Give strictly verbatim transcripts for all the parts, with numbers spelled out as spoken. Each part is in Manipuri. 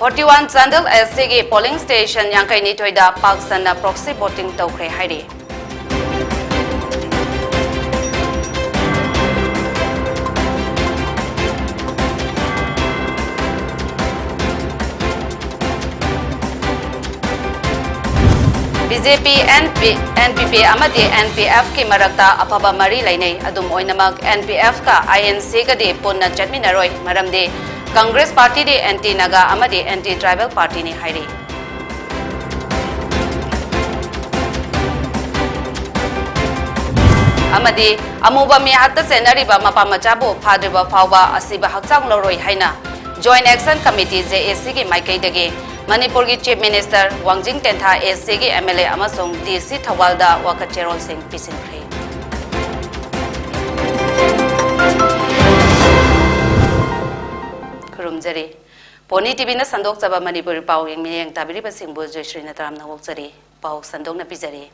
Forty one Chandel S C ꯒꯤ polling station ꯌꯥꯡꯈꯩ ꯅꯤꯊꯣꯏꯗ ꯄꯥꯛ ꯁꯟꯅ proxy voting ꯇꯧꯈ꯭ꯔꯦ ꯍꯥꯏꯔꯤ꯫ B J P, N P, N P P ꯑꯃꯗꯤ N P F ꯀꯤ ꯃꯔꯛꯇ ꯑꯐꯕ ꯃꯔꯤ ꯂꯩꯅꯩ꯫ ꯑꯗꯨꯝ ꯑꯣꯏꯅꯃꯛ, N P F ꯀ I N C ꯒꯗꯤ ꯄꯨꯟꯅ ꯆꯠꯃꯤꯟꯅꯔꯣꯏ, ꯃꯔꯝꯗꯤ Congress party ꯗꯤ anti Naga ꯑꯃꯗꯤ anti tribal party ꯅꯤ ꯍꯥꯏꯔꯤ꯫ ꯑꯃꯗꯤ ꯑꯃꯨꯕ ꯃꯤꯍꯥꯠꯇ ꯆꯦꯟꯅꯔꯤꯕ ꯃꯄꯥ ꯃꯆꯥꯕꯨ ꯐꯥꯗ꯭ꯔꯤꯕ ꯐꯥꯎꯕ ꯑꯁꯤꯕ ꯍꯛꯆꯥꯡ ꯂꯧꯔꯣꯏ ꯍꯥꯏꯅ Joint Action Committee, J A C ꯒꯤ ꯃꯥꯏꯀꯩꯗꯒꯤ ꯃꯅꯤꯄꯨꯔꯒꯤ Chief Minister ꯋꯥꯡꯖꯤꯡ ꯇꯦꯟꯊꯥ, A C ꯒꯤ M L A ꯑꯃꯁꯨꯡ D C ꯊꯧꯕꯥꯜꯗ ꯋꯥꯀꯠ ꯆꯦꯔꯣꯜꯁꯤꯡ ꯄꯤꯁꯤꯟꯈ꯭ꯔꯦ꯫ ꯈꯨꯔꯨꯝꯖꯔꯤ꯫ ꯄꯣꯅꯤ T V ꯅ ꯁꯟꯗꯣꯛꯆꯕ ꯃꯅꯤꯄꯨꯔꯤ ꯄꯥꯎ ꯌꯦꯡ ꯃꯤꯠꯌꯦꯡ ꯇꯥꯕꯤꯔꯤꯕꯁꯤꯡꯕꯨ ꯖꯣꯏꯁ꯭ꯔꯤꯅ ꯇꯔꯥꯝꯅ ꯑꯣꯛꯆꯔꯤ꯫ ꯄꯥꯎ ꯁꯟꯗꯣꯛꯅ ꯄꯤꯖꯔꯤ꯫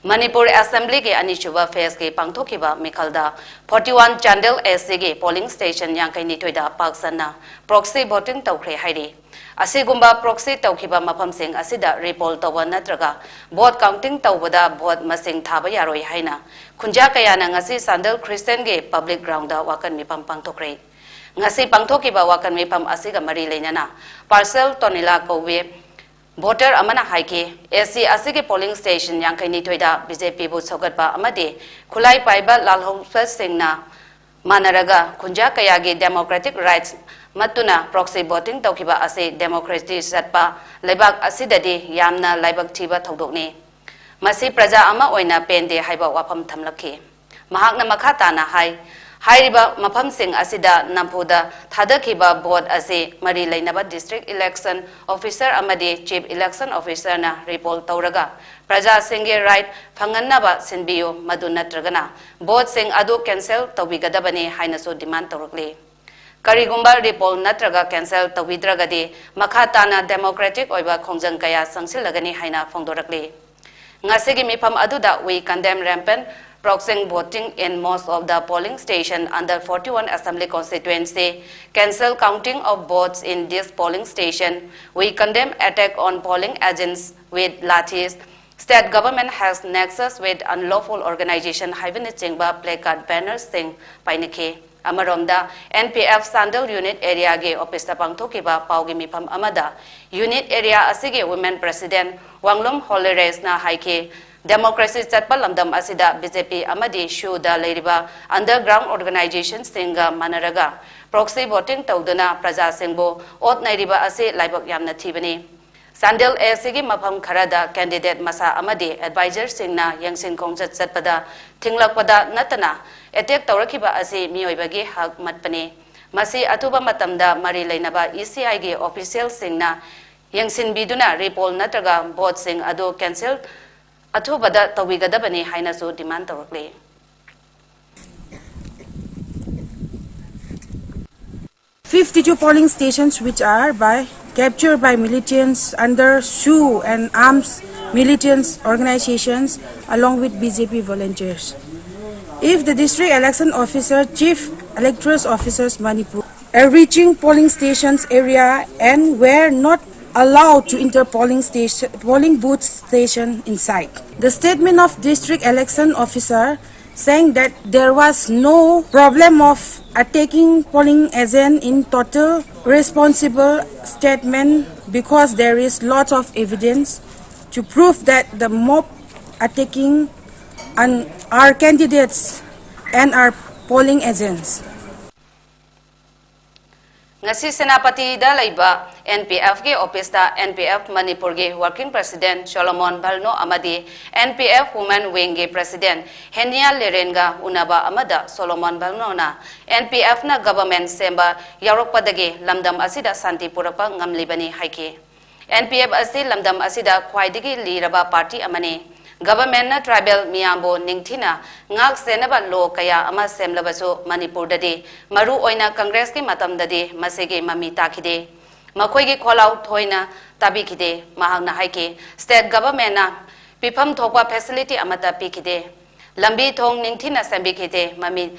ꯃꯅꯤꯄꯨꯔ Assembly ꯒꯤ ꯑꯅꯤꯁꯨꯕ phase ꯀꯤ ꯄꯥꯡꯊꯣꯛꯈꯤꯕ ꯃꯤꯈꯜꯗ forty one Chandel S C ꯒꯤ polling station ꯌꯥꯡꯈꯩ ꯅꯤꯊꯣꯏꯗ ꯄꯥꯛ ꯁꯟꯅ proxy voting ꯇꯧꯈ꯭ꯔꯦ ꯍꯥꯏꯔꯤ꯫ ꯑꯁꯤꯒꯨꯝꯕ proxy ꯇꯧꯈꯤꯕ ꯃꯐꯝꯁꯤꯡ ꯑꯁꯤꯗ repoll ꯇꯧꯕ ꯅꯠꯇ꯭ꯔꯒ vote counting ꯇꯧꯕꯗ vote ꯃꯁꯤꯡ ꯊꯥꯕ ꯌꯥꯔꯣꯏ ꯍꯥꯏꯅ ꯈꯨꯟꯖꯥ ꯀꯌꯥꯅ ꯉꯁꯤ ꯆꯥꯟꯗꯦꯜ Christian ꯒꯤ public ground ꯗ ꯋꯥꯀꯠ ꯃꯤꯐꯝ ꯄꯥꯡꯊꯣꯛꯈ꯭ꯔꯦ꯫ ꯉꯁꯤ ꯄꯥꯡꯊꯣꯛꯈꯤꯕ ꯋꯥꯀꯠ ꯃꯤꯐꯝ ꯑꯁꯤꯒ ꯃꯔꯤ ꯂꯩꯅꯅ ꯄꯥꯔꯁꯦꯜ ꯇꯣꯅꯤꯂꯥ ꯀꯧꯕꯤ voter ꯑꯃꯅ ꯍꯥꯏꯈꯤ, S C ꯑꯁꯤꯒꯤ polling station ꯌꯥꯡꯈꯩ ꯅꯤꯊꯣꯏꯗ B J P ꯕꯨ ꯁꯧꯒꯠꯄ ꯑꯃꯗꯤ ꯈꯨꯠꯂꯥꯏ ꯄꯥꯏꯕ ꯂꯥꯜꯍꯧꯕꯁꯤꯡꯅ ꯃꯥꯟꯅꯔꯒ ꯈꯨꯟꯖꯥ ꯀꯌꯥꯒꯤ democratic rights ꯃꯠꯇꯨꯅ proxy voting ꯇꯧꯈꯤꯕ ꯑꯁꯤ democracy ꯆꯠꯄ ꯂꯩꯕꯥꯛ ꯑꯁꯤꯗꯗꯤ ꯌꯥꯝꯅ ꯂꯥꯏꯕꯛ ꯊꯤꯕ ꯊꯧꯗꯣꯛꯅꯤ꯫ ꯃꯁꯤ ꯄ꯭ꯔꯖꯥ ꯑꯃ ꯑꯣꯏꯅ ꯄꯦꯟꯗꯦ ꯍꯥꯏꯕ ꯋꯥꯐꯝ ꯊꯝꯂꯛꯈꯤ꯫ ꯃꯍꯥꯛꯅ ꯃꯈꯥ ꯇꯥꯅ ꯍꯥꯏ, ꯍꯥꯏꯔꯤꯕ ꯃꯐꯝꯁꯤꯡ ꯑꯁꯤꯗ ꯅꯝꯐꯨꯗ ꯊꯥꯗꯈꯤꯕ vote ꯑꯁꯤ ꯃꯔꯤ ꯂꯩꯅꯕ district election officer ꯑꯃꯗꯤ chief election officer ꯅ repoll ꯇꯧꯔꯒ ꯄ꯭ꯔꯖꯥꯁꯤꯡꯒꯤ right ꯐꯪꯍꯟꯅꯕ ꯁꯤꯟꯕꯤꯌꯨ, ꯃꯗꯨ ꯅꯠꯇ꯭ꯔꯒꯅ vote ꯁꯤꯡ ꯑꯗꯨ cancel ꯇꯧꯕꯤꯒꯗꯕꯅꯤ ꯍꯥꯏꯅꯁꯨ demand ꯇꯧꯔꯛꯂꯤ꯫ ꯀꯔꯤꯒꯨꯝꯕ repoll ꯅꯠꯇ꯭ꯔꯒ cancel ꯇꯧꯕꯤꯗ꯭ꯔꯒꯗꯤ ꯃꯈꯥ ꯇꯥꯅ democratic ꯑꯣꯏꯕ ꯈꯣꯡꯖꯪ ꯀꯌꯥ ꯆꯪꯁꯤꯜꯂꯒꯅꯤ ꯍꯥꯏꯅ ꯐꯣꯡꯗꯣꯔꯛꯂꯤ꯫ ꯉꯁꯤꯒꯤ ꯃꯤꯐꯝ ꯑꯗꯨꯗ we condemn rampant Proxy voting in most of the polling station under forty-one Assembly Constituency, cancel counting of votes in this polling station. We condemn attack on polling agents with lathis. State government has nexus with unlawful organization ꯍꯥꯏꯕꯅꯆꯤꯡꯕ placard bannerꯁꯤꯡ ꯄꯥꯏꯅꯈꯤ꯫ ꯑꯃꯔꯣꯝꯗ, N P F Chandel Unit Areaꯒꯤ officeꯇ ꯄꯥꯡꯊꯣꯛꯈꯤꯕ ꯄꯥꯎꯒꯤ ꯃꯤꯐꯝ ꯑꯃꯗ unit area ꯑꯁꯤꯒꯤ women president ꯋꯥꯡꯂꯨꯝ ꯍꯣꯂꯤꯔꯦꯁꯅ ꯍꯥꯏꯈꯤ, democracy ꯆꯠꯄ ꯂꯝꯗꯝ ꯑꯁꯤꯗ B J P ꯑꯃꯗꯤ SHUꯗ ꯂꯩꯔꯤꯕ underground organizationꯁꯤꯡꯒ ꯃꯥꯟꯅꯔꯒ proxy voting ꯇꯧꯗꯨꯅ ꯄ꯭ꯔꯖꯥꯁꯤꯡꯕꯨ ꯑꯣꯠ ꯅꯩꯔꯤꯕ ꯑꯁꯤ ꯂꯥꯏꯕꯛ ꯌꯥꯝꯅ ꯊꯤꯕꯅꯤ꯫ ꯆꯥꯟꯗꯦꯜ A Cꯒꯤ ꯃꯐꯝ ꯈꯔꯗ candidate ꯃꯁꯥ ꯑꯃꯗꯤ advisorꯁꯤꯡꯅ ꯌꯦꯡꯁꯤꯟ ꯈꯣꯡꯆꯠ ꯆꯠꯄꯗ ꯊꯤꯡꯂꯛꯄꯗ ꯅꯠꯇꯅ attack ꯇꯧꯔꯛꯈꯤꯕ ꯑꯁꯤ ꯃꯤꯑꯣꯏꯕꯒꯤ ꯍꯛ ꯃꯠꯄꯅꯤ꯫ ꯃꯁꯤ ꯑꯊꯨꯕ ꯃꯇꯝꯗ ꯃꯔꯤ ꯂꯩꯅꯕ E C Iꯒꯤ officialꯁꯤꯡꯅ ꯌꯦꯡꯁꯤꯟꯕꯤꯗꯨꯅ repoll ꯅꯠꯇ꯭ꯔꯒ voteꯁꯤꯡ ꯑꯗꯨ cancel ꯑꯊꯨꯕꯗ ꯇꯧꯕꯤꯒꯗꯕꯅꯤ ꯍꯥꯏꯅꯁꯨ demand ꯇꯧꯔꯛꯂꯤ꯫ Fifty-two polling stations which are by captured by militants under SHU and arms militants organizations along with B J P volunteers. If the district election officer, chief electoral officers Manipur, are reaching polling stations area and were not allowed to enter polling station, polling booth station inside. The statement of district election officer saying that there was no problem of attacking polling agent in total responsible statement because there is lot of evidence to prove that the mob attacking and our candidates and our polling agents. ꯉꯁꯤ ꯁꯦꯅꯥꯄꯇꯤꯗ ꯂꯩꯕ N P Fꯀꯤ officeꯇ N P F ꯃꯅꯤꯄꯨꯔꯒꯤ working president ꯁꯣꯂꯣꯃꯣꯟ ꯚꯜꯅꯣ ꯑꯃꯗꯤ N P F women wingꯒꯤ president ꯍꯦꯅꯤꯌꯥ ꯂꯦꯔꯦꯟꯒ ꯎꯅꯕ ꯑꯃꯗ ꯁꯣꯂꯣꯃꯣꯟ ꯚꯜꯅꯣꯅ N P Fꯅ government ꯁꯦꯝꯕ ꯌꯥꯎꯔꯛꯄꯗꯒꯤ ꯂꯝꯗꯝ ꯑꯁꯤꯗ ꯁꯥꯟꯇꯤ ꯄꯨꯔꯛꯄ ꯉꯝꯂꯤꯕꯅꯤ ꯍꯥꯏꯈꯤ꯫ N P F ꯑꯁꯤ ꯂꯝꯗꯝ ꯑꯁꯤꯗ ꯈ꯭ꯋꯥꯏꯗꯒꯤ ꯂꯤꯔꯕ party ꯑꯃꯅꯤ꯫ Governmentꯅ tribal ꯃꯤꯌꯥꯝꯕꯨ ꯅꯤꯡꯊꯤꯅ ꯉꯥꯛ ꯁꯦꯟꯅꯕ law ꯀꯌꯥ ꯑꯃ ꯁꯦꯝꯂꯕꯁꯨ ꯃꯅꯤꯄꯨꯔꯗꯗꯤ ꯃꯔꯨ ꯑꯣꯏꯅ Congressꯀꯤ ꯃꯇꯝꯗꯗꯤ ꯃꯁꯤꯒꯤ ꯃꯃꯤ ꯇꯥꯈꯤꯗꯦ꯫ ꯃꯈꯣꯏꯒꯤ ꯈꯣꯜꯂꯥꯎ ꯊꯣꯏꯅ ꯇꯥꯕꯤꯈꯤꯗꯦ꯫ ꯃꯍꯥꯛꯅ ꯍꯥꯏꯈꯤ, state governmentꯅ ꯄꯤꯐꯝ ꯊꯣꯛꯄ facility ꯑꯃꯠꯇ ꯄꯤꯈꯤꯗꯦ꯫ ꯂꯝꯕꯤ ꯊꯣꯡ ꯅꯤꯡꯊꯤꯅ ꯁꯦꯝꯕꯤꯈꯤꯗꯦ꯫ ꯃꯃꯤꯡ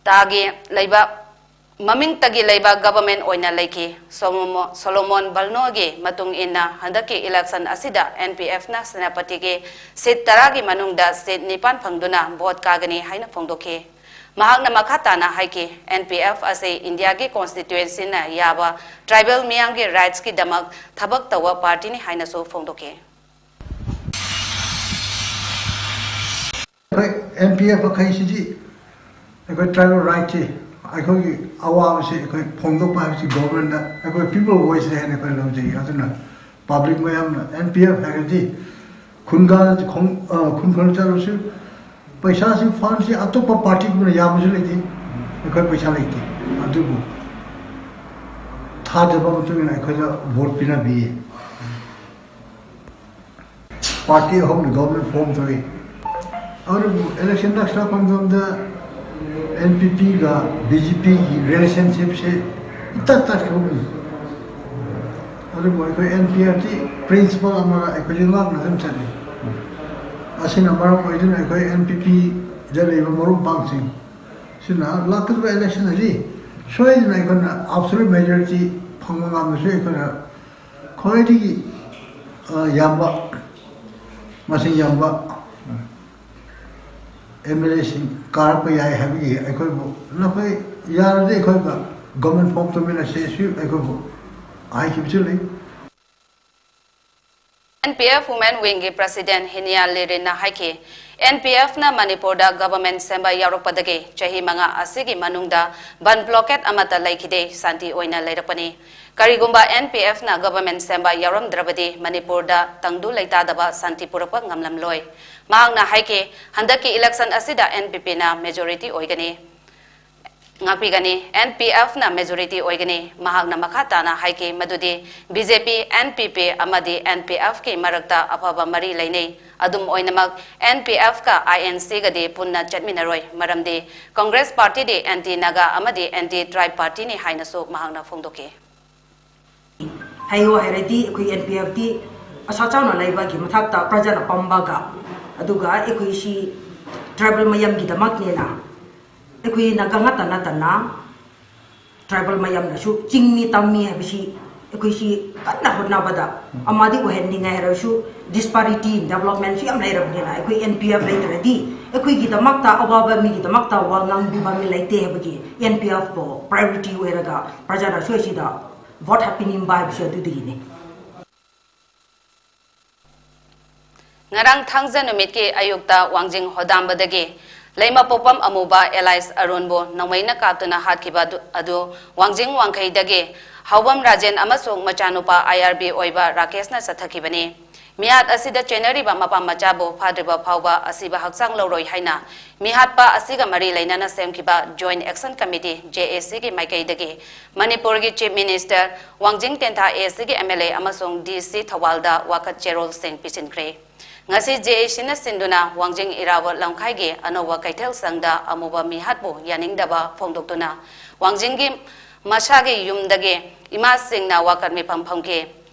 ꯇꯥꯒꯤ ꯂꯩꯕ ꯃꯃꯤꯡꯇꯒꯤ ꯂꯩꯕ ꯒꯕꯔꯃꯦꯟ ꯑꯣꯏꯅ ꯂꯩꯈꯤ꯫ ꯁꯣꯂꯣꯃꯣ-, ꯁꯣꯂꯣꯃꯣꯟ ꯕꯜꯅꯣꯒꯤ ꯃꯇꯨꯡ ꯏꯟꯅ ꯍꯟꯗꯛꯀꯤ ꯏꯂꯦꯛꯁꯟ ꯑꯁꯤꯗ ꯑꯦꯟ ꯄꯤ ꯑꯦꯐꯅ ꯁꯦꯅꯥꯄꯇꯤꯒꯤ ꯁꯤꯠ ꯇꯔꯥꯒꯤ ꯃꯅꯨꯡꯗ ꯁꯤꯠ ꯅꯤꯄꯥꯟ ꯐꯪꯗꯨꯅ ꯚꯣꯠ ꯀꯥꯒꯅꯤ ꯍꯥꯏꯅ ꯐꯣꯡꯗꯣꯛꯈꯤ꯫ ꯃꯍꯥꯛꯅ ꯃꯈꯥ ꯇꯥꯅ ꯍꯥꯏꯈꯤ, ꯑꯦꯟ ꯄꯤ ꯑꯦꯐ ꯑꯁꯤ ꯏꯟꯗꯤꯌꯥꯒꯤ ꯀꯣꯟꯁꯇꯤꯇ꯭ꯌꯨꯑꯦꯟꯁꯤꯅ ꯌꯥꯕ ꯇ꯭ꯔꯥꯏꯕꯦꯜ ꯃꯤꯌꯥꯝꯒꯤ ꯔꯥꯏꯠꯁꯀꯤꯗꯃꯛ ꯊꯕꯛ ꯇꯧꯕ ꯄꯥꯔꯇꯤꯅꯤ ꯍꯥꯏꯅꯁꯨ ꯐꯣꯡꯗꯣꯛꯈꯤ꯫ ꯑꯩꯈꯣꯏ ꯑꯦꯟ ꯄꯤ ꯑꯦꯐ ꯑꯩꯈꯣꯏꯁꯤꯗꯤ ꯑꯩꯈꯣꯏ ꯇ꯭ꯔꯥꯏꯕꯦꯜ ꯔꯥꯏꯠꯁꯤ, ꯑꯩꯈꯣꯏꯒꯤ ꯑꯋꯥꯕꯁꯤ ꯑꯩꯈꯣꯏ ꯐꯣꯡꯗꯣꯛꯄ ꯍꯥꯏꯕꯁꯤ ꯒꯣꯕꯔꯃꯦꯟꯗ ꯑꯩꯈꯣꯏ ꯄꯤꯄꯜ ꯚꯣꯏꯁꯅꯤ ꯍꯥꯏꯅ ꯑꯩꯈꯣꯏ ꯂꯧꯖꯩ꯫ ꯑꯗꯨꯅ ꯄꯕ꯭ꯂꯤꯛ ꯃꯌꯥꯝꯅ ꯑꯦꯟ ꯄꯤ ꯑꯦꯐ ꯍꯥꯏꯔꯗꯤ ꯈꯨꯟꯒꯥ-, ꯈꯣꯡ-, ꯑ, ꯈꯨꯟ ꯈꯨꯟ ꯆꯠꯂꯁꯨ ꯄꯩꯁꯥꯁꯤ, ꯐꯟꯁꯤ ꯑꯇꯣꯞꯄ ꯄꯥꯔꯇꯤꯒꯨꯝꯅ ꯌꯥꯝꯕꯁꯨ ꯂꯩꯇꯦ꯫ ꯑꯩꯈꯣꯏ ꯄꯩꯁꯥ ꯂꯩꯇꯦ꯫ ꯑꯗꯨꯕꯨ ꯊꯥꯖꯕ ꯃꯇꯨꯡ ꯏꯟꯅ ꯑꯩꯈꯣꯏꯗ ꯚꯣꯠ ꯄꯤꯅꯕꯤꯌꯦ꯫ ꯄꯥꯔꯇꯤ ꯑꯍꯨꯝꯅ ꯒꯣꯕꯔꯃꯦꯟ ꯐꯣꯔꯝ ꯇꯧꯏ꯫ ꯑꯗꯨꯕꯨ ꯏꯂꯦꯛꯁꯟ ꯅꯛꯁꯤꯜꯂꯛꯄ ꯃꯇꯝꯗ ꯑꯦꯟ ꯄꯤ ꯄꯤꯒ ꯕꯤ ꯖꯦ ꯄꯤꯒꯤ ꯔꯤꯂꯦꯁꯟꯁꯤꯞꯁꯦ ꯏꯇꯠ ꯇꯠꯈ꯭ꯔꯕꯅꯤ꯫ ꯑꯗꯨꯕꯨ ꯑꯩꯈꯣꯏ ꯑꯦꯟ ꯄꯤ ꯑꯦꯐꯇꯤ ꯄ꯭ꯔꯤꯟꯁꯤꯄꯜ ꯑꯃꯒ ꯑꯩꯈꯣꯏꯁꯦ ꯉꯥꯛꯅ ꯑꯗꯨꯝ ꯆꯠꯂꯤ꯫ ꯑꯁꯤꯅ ꯃꯔꯝ ꯑꯣꯏꯗꯨꯅ ꯑꯩꯈꯣꯏ ꯑꯦꯟ ꯄꯤ ꯄꯤꯗ ꯂꯩꯕ ꯃꯔꯨꯞ ꯃꯄꯥꯡꯁꯤꯡ ꯁꯤꯅ ꯂꯥꯛꯀꯗꯕ ꯏꯂꯦꯛꯁꯟ ꯑꯁꯤ ꯁꯣꯏꯗꯅ ꯑꯩꯈꯣꯏꯅ ꯑꯦꯕꯁꯣꯂꯨꯠ ꯃꯦꯖꯣꯔꯤꯇꯤ ꯐꯪꯕ ꯉꯝꯕꯁꯨ ꯑꯩꯈꯣꯏꯅ ꯈ꯭ꯋꯥꯏꯗꯒꯤ, ꯑ, ꯌꯥꯝꯕ, ꯃꯁꯤꯡ ꯌꯥꯝꯕ ꯑꯦꯝ ꯑꯦꯜ ꯑꯦꯁꯤꯡ ꯀꯥꯔꯛꯄ ꯌꯥꯏ ꯍꯥꯏꯕꯒꯤ ꯑꯩꯈꯣꯏꯕꯨ, ꯅꯈꯣꯏ ꯌꯥꯔꯗꯤ ꯑꯩꯈꯣꯏꯒ ꯒꯣꯕꯔꯃꯦꯟ ꯐꯣꯔꯝ ꯇꯧꯃꯤꯟꯅꯁꯤ ꯁꯤ ꯑꯩꯈꯣꯏꯕꯨ ꯍꯥꯏꯈꯤꯕꯁꯨ ꯂꯩ꯫ ꯑꯦꯟ ꯄꯤ ꯑꯦꯐ ꯋꯨꯃꯦꯟ ꯋꯤꯡꯒꯤ ꯄ꯭ꯔꯁꯤꯗꯦꯟ ꯍꯤꯅꯤꯌꯥ ꯂꯤꯔꯤꯟꯅ ꯍꯥꯏꯈꯤ, ꯑꯦꯟ ꯄꯤ ꯑꯦꯐꯅ ꯃꯅꯤꯄꯨꯔꯗ ꯒꯕꯔꯃꯦꯟ ꯁꯦꯝꯕ ꯌꯥꯎꯔꯛꯄꯗꯒꯤ ꯆꯍꯤ ꯃꯉꯥ ꯑꯁꯤꯒꯤ ꯃꯅꯨꯡꯗ ꯕꯟ ꯕ꯭ꯂꯣꯀꯦꯠ ꯑꯃꯠꯇ ꯂꯩꯈꯤꯗꯦ, ꯁꯥꯟꯇꯤ ꯑꯣꯏꯅ ꯂꯩꯔꯛꯄꯅꯤ꯫ ꯀꯔꯤꯒꯨꯝꯕ ꯑꯦꯟ ꯄꯤ ꯑꯦꯐꯅ ꯒꯕꯔꯃꯦꯟ ꯁꯦꯝꯕ ꯌꯥꯎꯔꯝꯗ꯭ꯔꯕꯗꯤ ꯃꯅꯤꯄꯨꯔꯗ ꯇꯪꯗꯨ ꯂꯩꯇꯥꯗꯕ ꯁꯥꯟꯇꯤ ꯄꯨꯔꯛꯄ ꯉꯝꯂꯝꯂꯣꯏ꯫ ꯃꯍꯥꯛꯅ ꯍꯥꯏꯈꯤ, ꯍꯟꯗꯛꯀꯤ ꯏꯂꯦꯛꯁꯟ ꯑꯁꯤꯗ ꯑꯦꯟ ꯄꯤ ꯄꯤꯅ ꯃꯦꯖꯣꯔꯤꯇꯤ ꯑꯣꯏꯒꯅꯤ꯫ ꯉꯥꯛꯄꯤꯒꯅꯤ, ꯑꯦꯟ ꯄꯤ ꯑꯦꯐꯅ ꯃꯦꯖꯣꯔꯤꯇꯤ ꯑꯣꯏꯒꯅꯤ꯫ ꯃꯍꯥꯛꯅ ꯃꯈꯥ ꯇꯥꯅ ꯍꯥꯏꯈꯤ ꯃꯗꯨꯗꯤ ꯕꯤ ꯖꯦ ꯄꯤ, ꯑꯦꯟ ꯄꯤ ꯄꯤ ꯑꯃꯗꯤ ꯑꯦꯟ ꯄꯤ ꯑꯦꯐꯀꯤ ꯃꯔꯛꯇ ꯑꯐꯕ ꯃꯔꯤ ꯂꯩꯅꯩ꯫ ꯑꯗꯨꯝ ꯑꯣꯏꯅꯃꯛ, ꯑꯦꯟ ꯄꯤ ꯑꯦꯐꯀ ꯑꯥꯏ ꯑꯦꯟ ꯁꯤꯒꯗꯤ ꯄꯨꯟꯅ ꯆꯠꯃꯤꯟꯅꯔꯣꯏ, ꯃꯔꯝꯗꯤ ꯀꯪꯒ꯭ꯔꯦꯁ ꯄꯥꯔꯇꯤꯗꯤ ꯑꯦꯟꯇꯤ ꯅꯥꯒꯥ ꯑꯃꯗꯤ ꯑꯦꯟꯇꯤ ꯇ꯭ꯔꯥꯏꯕ ꯄꯥꯔꯇꯤꯅꯤ ꯍꯥꯏꯅꯁꯨ ꯃꯍꯥꯛꯅ ꯐꯣꯡꯗꯣꯛꯈꯤ꯫ ꯍꯥꯏꯌꯣ ꯍꯥꯏꯔꯗꯤ ꯑꯩꯈꯣꯏ ꯑꯦꯟ ꯄꯤ ꯑꯦꯐꯇꯤ ꯑꯁꯥ ꯆꯥꯎꯅ ꯂꯩꯕꯒꯤ ꯃꯊꯛꯇ ꯄ꯭ꯔꯖꯥꯅ ꯄꯥꯝꯕꯒ, ꯑꯗꯨꯒ ꯑꯩꯈꯣꯏꯁꯤ ꯇ꯭ꯔꯥꯏꯕꯦꯜ ꯃꯌꯥꯝꯒꯤꯗꯃꯛꯅꯦꯅ ꯑꯩꯈꯣꯏ ꯅꯥꯒꯥ ꯉꯥꯛꯇ ꯅꯠꯇꯅ ꯇ꯭ꯔꯥꯏꯕꯦꯜ ꯃꯌꯥꯝꯅꯁꯨ ꯆꯤꯡꯃꯤ ꯇꯝꯃꯤ ꯍꯥꯏꯕꯁꯤ ꯑꯩꯈꯣꯏꯁꯤ ꯀꯟꯅ ꯍꯣꯠꯅꯕꯗ ꯑꯃꯗꯤ ꯑꯣꯏꯍꯟꯅꯤꯡꯉꯥꯏ ꯍꯥꯏꯔꯁꯨ ꯗꯤꯁꯄꯥꯔꯤꯇꯤ ꯗꯦꯕꯂꯞꯃꯦꯟꯁꯨ ꯌꯥꯝ ꯂꯩꯔꯕꯅꯤꯅ ꯑꯩꯈꯣꯏ ꯑꯦꯟ ꯄꯤ ꯑꯦꯐ ꯂꯩꯇ꯭ꯔꯗꯤ ꯑꯩꯈꯣꯏꯒꯤꯗꯃꯛꯇ ꯑꯋꯥꯕ ꯃꯤꯒꯤꯗꯃꯛꯇ ꯋꯥ ꯉꯥꯡꯕꯤꯕ ꯃꯤ ꯂꯩꯇꯦ ꯍꯥꯏꯕꯒꯤ ꯑꯦꯟ ꯄꯤ ꯑꯦꯐꯄꯨ ꯄ꯭ꯔꯥꯏꯌꯣꯔꯤꯇꯤ ꯑꯣꯏꯔꯒ ꯄ꯭ꯔꯖꯥꯅꯁꯨ ꯑꯁꯤꯗ ꯚꯣꯠ ꯍꯥꯞꯄꯤꯅꯤꯡꯕ ꯍꯥꯏꯕꯁꯤ ꯑꯗꯨꯗꯒꯤꯅꯤ꯫ ꯉꯔꯥꯡ ꯊꯥꯡꯖ ꯅꯨꯃꯤꯠꯀꯤ ꯑꯌꯨꯛꯇ ꯋꯥꯡꯖꯤꯡ ꯍꯣꯗꯥꯝꯕꯗꯒꯤ ꯂꯩꯃꯄꯣꯛꯄꯝ ꯑꯃꯨꯕ ꯑꯦꯂꯥꯏꯁ ꯑꯔꯨꯟꯕꯨ ꯅꯣꯡꯃꯩꯅ ꯀꯥꯞꯇꯨꯅ ꯍꯥꯠꯈꯤꯕ ꯑꯗꯨ, ꯑꯗꯨ ꯋꯥꯡꯖꯤꯡ ꯋꯥꯡꯈꯩꯗꯒꯤ ꯍꯥꯎꯕꯝ ꯔꯥꯖꯦꯟ ꯑꯃꯁꯨꯡ ꯃꯆꯥꯅꯨꯄꯥ ꯑꯥꯏ ꯑꯥꯔ ꯕꯤ ꯑꯣꯏꯕ ꯔꯥꯀꯦꯁꯅ ꯆꯠꯊꯈꯤꯕꯅꯤ꯫ ꯃꯤꯍꯥꯠ ꯑꯁꯤꯗ ꯆꯦꯟꯅꯔꯤꯕ ꯃꯄꯥ ꯃꯆꯥꯕꯨ ꯐꯥꯗ꯭ꯔꯤꯕ ꯐꯥꯎꯕ ꯑꯁꯤꯕ ꯍꯛꯆꯥꯡ ꯂꯧꯔꯣꯏ ꯍꯥꯏꯅ ꯃꯤꯍꯥꯠꯄ ꯑꯁꯤꯒ ꯃꯔꯤ ꯂꯩꯅꯅ ꯁꯦꯝꯈꯤꯕ ꯖꯣꯏꯟꯠ ꯑꯦꯛꯁꯟ ꯀꯃꯤꯇꯤ, ꯖꯦ ꯑꯦ ꯁꯤꯒꯤ ꯃꯥꯏꯀꯩꯗꯒꯤ ꯃꯅꯤꯄꯨꯔꯒꯤ ꯆꯤꯐ ꯃꯤꯅꯤꯁꯇꯔ, ꯋꯥꯡꯖꯤꯡ ꯇꯦꯟꯊꯥ ꯑꯦ ꯁꯤꯒꯤ ꯑꯦꯝ ꯑꯦꯜ ꯑꯦ ꯑꯃꯁꯨꯡ ꯗꯤ ꯁꯤ ꯊꯧꯕꯥꯜꯗ ꯋꯥꯀꯠ ꯆꯦꯔꯣꯜꯁꯤꯡ ꯄꯤꯁꯤꯟꯈ꯭ꯔꯦ꯫ ꯉꯁꯤ ꯖꯦ ꯑꯦ ꯁꯤꯅ ꯁꯤꯟꯗꯨꯅ ꯋꯥꯡꯖꯤꯡ ꯏꯔꯥꯕꯣꯠ ꯂꯝꯈꯥꯏꯒꯤ ꯑꯅꯧꯕ ꯀꯩꯊꯦꯜ ꯁꯪꯗ ꯑꯃꯨꯕ ꯃꯤꯍꯥꯠꯄꯨ ꯌꯥꯅꯤꯡꯗꯕ ꯐꯣꯡꯗꯣꯛꯇꯨꯅ ꯋꯥꯡꯖꯤꯡꯒꯤ ꯃꯁꯥꯒꯤ ꯌꯨꯝꯗꯒꯤ ꯏꯃꯥꯁꯤꯡꯅ ꯋꯥꯀꯠ ꯃꯤꯐꯝ ꯐꯝꯈꯤ꯫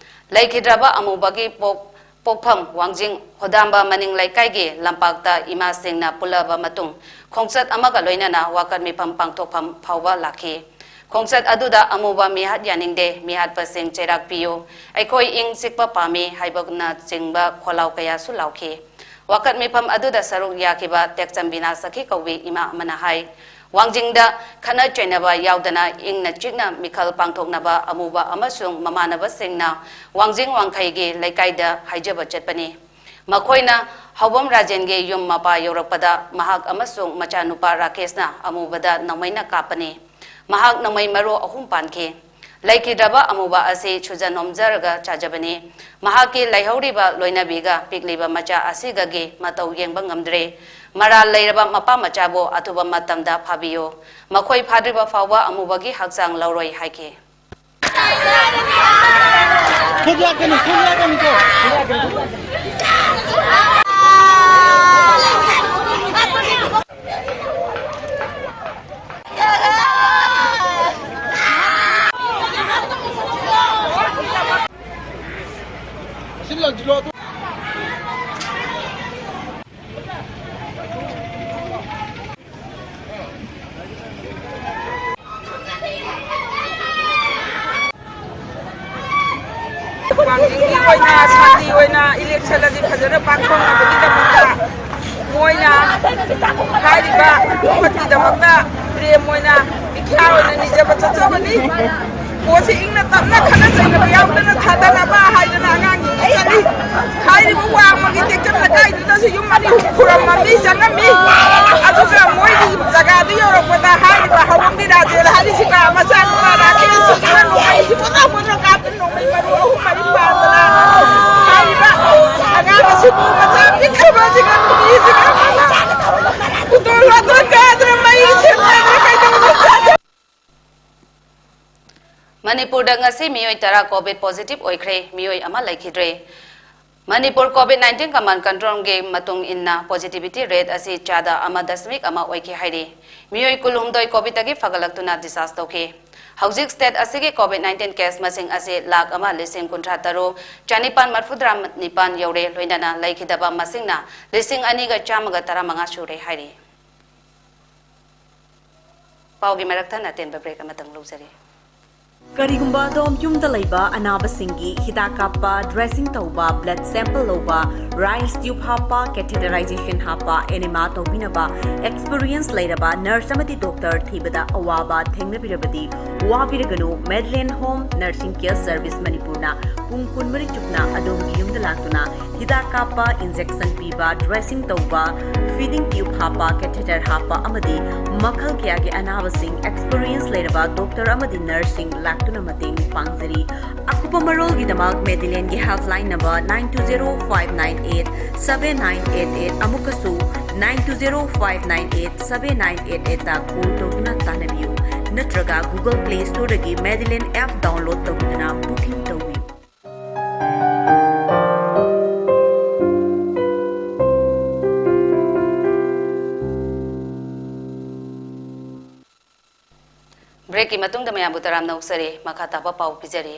ꯂꯩꯈꯤꯗ꯭ꯔꯕ ꯑꯃꯨꯕꯒꯤ ꯄꯣꯛ-, ꯄꯣꯛꯐꯝ ꯋꯥꯡꯖꯤꯡ ꯍꯣꯗꯥꯝꯕ ꯃꯅꯤꯡ ꯂꯩꯀꯥꯏꯒꯤ ꯂꯝꯄꯥꯛꯇ ꯏꯃꯥꯁꯤꯡꯅ ꯄꯨꯜꯂꯕ ꯃꯇꯨꯡ ꯈꯣꯡꯆꯠ ꯑꯃꯒ ꯂꯣꯏꯅꯅ ꯋꯥꯀꯠ ꯃꯤꯐꯝ ꯄꯥꯡꯊꯣꯛꯐꯝ ꯐꯥꯎꯕ ꯂꯥꯛꯈꯤ꯫ ꯈꯣꯡꯆꯠ ꯑꯗꯨꯗ ꯑꯃꯨꯕ ꯃꯤꯍꯥꯠ ꯌꯥꯅꯤꯡꯗꯦ, ꯃꯤꯍꯥꯠꯄꯁꯤꯡ ꯆꯩꯔꯥꯛ ꯄꯤꯌꯨ, ꯑꯩꯈꯣꯏ ꯏꯪ ꯆꯤꯛꯄ ꯄꯥꯝꯃꯤ ꯍꯥꯏꯕꯅꯆꯤꯡꯕ ꯈꯣꯜꯂꯥꯎ ꯀꯌꯥꯁꯨ ꯂꯥꯎꯈꯤ꯫ ꯋꯥꯀꯠ ꯃꯤꯐꯝ ꯑꯗꯨꯗ ꯁꯔꯨꯛ ꯌꯥꯈꯤꯕ ꯇꯦꯛꯆꯝꯕꯤꯅꯥ ꯁꯈꯤ ꯀꯧꯕꯤ ꯏꯃꯥ ꯑꯃꯅ ꯍꯥꯏ, ꯋꯥꯡꯖꯤꯡꯗ ꯈꯠꯅ ꯆꯩꯅꯕ ꯌꯥꯎꯗꯅ ꯏꯪꯅ ꯆꯤꯛꯅ ꯃꯤꯈꯜ ꯄꯥꯡꯊꯣꯛꯅꯕ ꯑꯃꯨꯕ ꯑꯃꯁꯨꯡ ꯃꯃꯥꯟꯅꯕꯁꯤꯡꯅ ꯋꯥꯡꯖꯤꯡ ꯋꯥꯡꯈꯩꯒꯤ ꯂꯩꯀꯥꯏꯗ ꯍꯥꯏꯖꯕ ꯆꯠꯄꯅꯤ꯫ ꯃꯈꯣꯏꯅ ꯍꯧꯕꯝ ꯔꯥꯖꯦꯟꯒꯤ ꯌꯨꯝ ꯃꯄꯥ ꯌꯧꯔꯛꯄꯗ ꯃꯍꯥꯛ ꯑꯃꯁꯨꯡ ꯃꯆꯥꯅꯨꯄꯥ ꯔꯥꯀꯦꯁꯅ ꯑꯃꯨꯕꯗ ꯅꯣꯡꯃꯩꯅ ꯀꯥꯞꯄꯅꯤ꯫ ꯃꯍꯥꯛ ꯅꯣꯡꯃꯩ ꯃꯔꯨ ꯑꯍꯨꯝ ꯄꯥꯟꯈꯤ꯫ ꯂꯩꯈꯤꯗ꯭ꯔꯕ ꯑꯃꯨꯕ ꯑꯁꯤ ꯁꯨꯖ ꯅꯣꯝꯖꯔꯒ ꯆꯥꯖꯕꯅꯤ꯫ ꯃꯍꯥꯛꯀꯤ ꯂꯩꯍꯧꯔꯤꯕ ꯂꯣꯏꯅꯕꯤꯒ ꯄꯤꯛꯂꯤꯕ ꯃꯆꯥ ꯑꯁꯤꯒꯒꯤ ꯃꯇꯧ ꯌꯦꯡꯕ ꯉꯝꯗ꯭ꯔꯦ꯫ ꯃꯔꯥꯜ ꯂꯩꯔꯕ ꯃꯄꯥ ꯃꯆꯥꯕꯨ ꯑꯊꯨꯕ ꯃꯇꯝꯗ ꯐꯥꯕꯤꯌꯨ꯫ ꯃꯈꯣꯏ ꯐꯥꯗ꯭ꯔꯤꯕ ꯐꯥꯎꯕ ꯑꯃꯨꯕꯒꯤ ꯍꯛꯆꯥꯡ ꯂꯧꯔꯣꯏ ꯍꯥꯏꯈꯤ꯫ ꯃꯤꯒꯤ ꯑꯣꯏꯅ ꯁꯥꯟꯇꯤ ꯑꯣꯏꯅ ꯏꯂꯦꯛꯁꯟ ꯑꯁꯤ ꯐꯖꯅ ꯄꯥꯡꯊꯣꯛꯅꯕꯒꯤꯗꯃꯛꯇ ꯃꯣꯏꯅ ꯍꯥꯏꯔꯤꯕ ꯄꯣꯠꯀꯤꯗꯃꯛꯇ ꯄ꯭ꯔꯦꯝ ꯑꯣꯏꯅ ꯕꯤꯈ꯭ꯌꯥ ꯑꯣꯏꯅ ꯅꯤꯖꯕ ꯆꯠꯆꯕꯅꯤ꯫ ꯄꯣꯠꯁꯤ ꯏꯪꯅ ꯇꯞꯅ ꯈꯠꯅ ꯆꯩꯅꯕ ꯌꯥꯎꯗꯅ ꯊꯥꯗꯅꯕ ꯍꯥꯏꯗꯅ ꯑꯉꯥꯡꯁꯤꯡ ꯆꯠꯂꯤ꯫ ꯍꯥꯏꯔꯤꯕ ꯋꯥꯡꯃꯒꯤ ꯇꯦꯛꯆꯝ ꯂꯩꯀꯥꯏꯗꯨꯗꯁꯨ ꯌꯨꯝ ꯑꯅꯤ ꯑꯍꯨꯝ ꯈꯨꯔꯝꯃꯝꯃꯤ, ꯆꯪꯉꯝꯃꯤ꯫ ꯑꯗꯨꯒ ꯃꯣꯏꯒꯤ ꯖꯒꯥꯗꯨ ꯌꯧꯔꯛꯄꯗ ꯍꯥꯏꯔꯤꯕ ꯍꯧꯔꯝꯒꯤ ꯔꯥꯖꯦꯟ ꯍꯥꯏꯔꯤꯁꯤꯒ ꯃꯆꯥꯅꯨꯄꯥ ꯔꯥꯀꯦꯁꯁꯤꯒ ꯅꯣꯡꯃꯩ ꯁꯤꯕꯣꯗ ꯕꯣꯗ ꯀꯥꯞꯇꯨꯅ ꯅꯣꯡꯃꯩ ꯃꯔꯨ ꯑꯍꯨꯝ ꯃꯔꯤ ꯄꯥꯟꯗꯅ ꯍꯥꯏꯔꯤꯕ ꯑꯉꯥꯡ ꯑꯁꯤꯕꯨ ꯃꯆꯥ ꯄꯤꯛꯈ꯭ꯔꯕ ꯑꯁꯤꯒ ꯅꯨꯄꯤꯁꯤꯒ ꯎꯇꯣꯟ ꯋꯥꯇꯣꯟ ꯀꯥꯗꯅ ꯃꯩ ꯁꯦꯝꯗꯅ ꯀꯩꯗꯧꯕ ꯃꯅꯤꯄꯨꯔꯗ ꯉꯁꯤ ꯃꯤꯑꯣꯏ ꯇꯔꯥ ꯀꯣꯚꯤꯗ ꯄꯣꯖꯤꯇꯤꯚ ꯑꯣꯏꯈ꯭ꯔꯦ, ꯃꯤꯑꯣꯏ ꯑꯃ ꯂꯩꯈꯤꯗ꯭ꯔꯦ꯫ ꯃꯅꯤꯄꯨꯔ ꯀꯣꯚꯤꯗ ꯅꯥꯏꯟꯇꯤꯟ ꯀꯃꯥꯟ ꯀꯟꯇ꯭ꯔꯣꯜꯒꯤ ꯃꯇꯨꯡ ꯏꯟꯅ ꯄꯣꯖꯤꯇꯤꯚꯤꯇꯤ ꯔꯦꯠ ꯑꯁꯤ ꯆꯥꯗ ꯑꯃ ꯗꯁꯃꯤꯛ ꯑꯃ ꯑꯣꯏꯈꯤ ꯍꯥꯏꯔꯤ꯫ ꯃꯤꯑꯣꯏ ꯀꯨꯟꯍꯨꯝꯗꯣꯏ ꯀꯣꯚꯤꯗꯇꯒꯤ ꯐꯒꯠꯂꯛꯇꯨꯅ ꯗꯤꯁꯆꯥꯔꯖ ꯇꯧꯈꯤ꯫ ꯍꯧꯖꯤꯛ ꯁ꯭ꯇꯦꯠ ꯑꯁꯤꯒꯤ ꯀꯣꯚꯤꯗ ꯅꯥꯏꯟꯇꯤꯟ ꯀꯦꯁ ꯃꯁꯤꯡ ꯑꯁꯤ ꯂꯥꯈ ꯑꯃ ꯂꯤꯁꯤꯡ ꯀꯨꯟꯊ꯭ꯔꯥ ꯇꯔꯨꯛ ꯆꯥꯅꯤꯄꯥꯟ ꯃꯔꯐꯨꯇꯔꯥ ꯅꯤꯄꯥꯟ ꯌꯧꯔꯦ, ꯂꯣꯏꯅꯅ ꯂꯩꯈꯤꯗꯕ ꯃꯁꯤꯡꯅ ꯂꯤꯁꯤꯡ ꯑꯅꯤꯒ ꯆꯥꯝꯃꯒ ꯇꯔꯥꯃꯉꯥ ꯁꯨꯔꯦ ꯍꯥꯏꯔꯤ꯫ ꯄꯥꯎꯒꯤ ꯃꯔꯛ ꯊꯠꯅ ꯑꯇꯦꯟꯕ ꯕ꯭ꯔꯦꯛ ꯑꯃꯇꯪ ꯂꯧꯖꯔꯤ꯫ ꯀꯔꯤꯒꯨꯝꯕ ꯑꯗꯣꯝ ꯌꯨꯝꯗ ꯂꯩꯕ ꯑꯅꯥꯕꯁꯤꯡꯒꯤ ꯍꯤꯗꯥꯛ ꯀꯥꯞꯄ, ꯗ꯭ꯔꯦꯁꯤꯡ ꯇꯧꯕ, ꯕ꯭ꯂꯗ ꯁꯦꯝꯄꯜ ꯂꯧꯕ, ꯔꯥꯏꯁ ꯇ꯭ꯌꯨꯕ ꯍꯥꯞꯄ, ꯀꯦꯊꯦꯇꯔꯥꯏꯖꯦꯁꯟ ꯍꯥꯞꯄ, ꯑꯦꯅꯦꯃꯥ ꯇꯧꯕꯤꯅꯕ ꯑꯦꯛꯁꯄꯤꯔꯤꯌꯦꯟꯁ ꯂꯩꯔꯕ ꯅꯔꯁ ꯑꯃꯗꯤ ꯗꯣꯛꯇꯔ ꯊꯤꯕꯗ ꯑꯋꯥꯕ ꯊꯦꯡꯅꯕꯤꯔꯕꯗꯤ ꯋꯥꯕꯤꯔꯒꯅꯨ꯫ ꯃꯦꯗꯂꯦꯟ ꯍꯣꯝ ꯅꯔꯁꯤꯡ ꯀꯦꯌꯔ ꯁꯔꯚꯤꯁ ꯃꯅꯤꯄꯨꯔꯅ ꯄꯨꯡ ꯀꯨꯟꯃꯔꯤ ꯆꯨꯞꯅ ꯑꯗꯣꯝꯒꯤ ꯌꯨꯝꯗ ꯂꯥꯛꯇꯨꯅ ꯍꯤꯗꯥꯛ ꯀꯥꯞꯄ, ꯏꯟꯖꯦꯛꯁꯟ ꯄꯤꯕ, ꯗ꯭ꯔꯦꯁꯤꯡ ꯇꯧꯕ, ꯐꯤꯗꯤꯡ ꯇ꯭ꯌꯨꯕ ꯍꯥꯞꯄ, ꯀꯦꯊꯦꯇꯔ ꯍꯥꯞꯄ ꯑꯃꯗꯤ ꯃꯈꯜ ꯀꯌꯥꯒꯤ ꯑꯅꯥꯕꯁꯤꯡ ꯑꯦꯛꯁꯄꯤꯔꯤꯌꯦꯟꯁ ꯂꯩꯔꯕ ꯗꯣꯛꯇꯔ ꯑꯃꯗꯤ ꯅꯔꯁꯁꯤꯡ ꯂꯥꯛꯇꯨꯅ ꯃꯇꯦꯡ ꯄꯥꯡꯖꯔꯤ꯫ ꯑꯀꯨꯞꯄ ꯃꯔꯣꯜꯒꯤꯗꯃꯛ ꯃꯦꯗꯤꯂꯦꯟꯒꯤ helpline number nine two zero five nine eight seven nine eight eight, ꯑꯃꯨꯛꯀꯁꯨ nine two zero five nine eight seven nine eight eight ꯗ ꯀꯣꯜ ꯇꯧꯗꯨꯅ ꯇꯥꯟꯅꯕꯤꯌꯨ, ꯅꯠꯇ꯭ꯔꯒ Google Play Store ꯗꯒꯤ ꯃꯦꯗꯤꯂꯦꯟ ꯑꯦꯞ ꯗꯥꯎꯟꯂꯣꯗ ꯇꯧꯕꯤꯗꯨꯅ ꯕꯨꯀꯤꯡ ꯇꯧꯕꯤꯌꯨ꯫ ꯕ꯭ꯔꯦꯛꯀꯤ ꯃꯇꯨꯡꯗ ꯃꯌꯥꯝꯕꯨ ꯇꯔꯥꯝꯅ ꯑꯣꯛꯆꯔꯤ꯫ ꯃꯈꯥ ꯇꯥꯕ ꯄꯥꯎ ꯄꯤꯖꯔꯤ꯫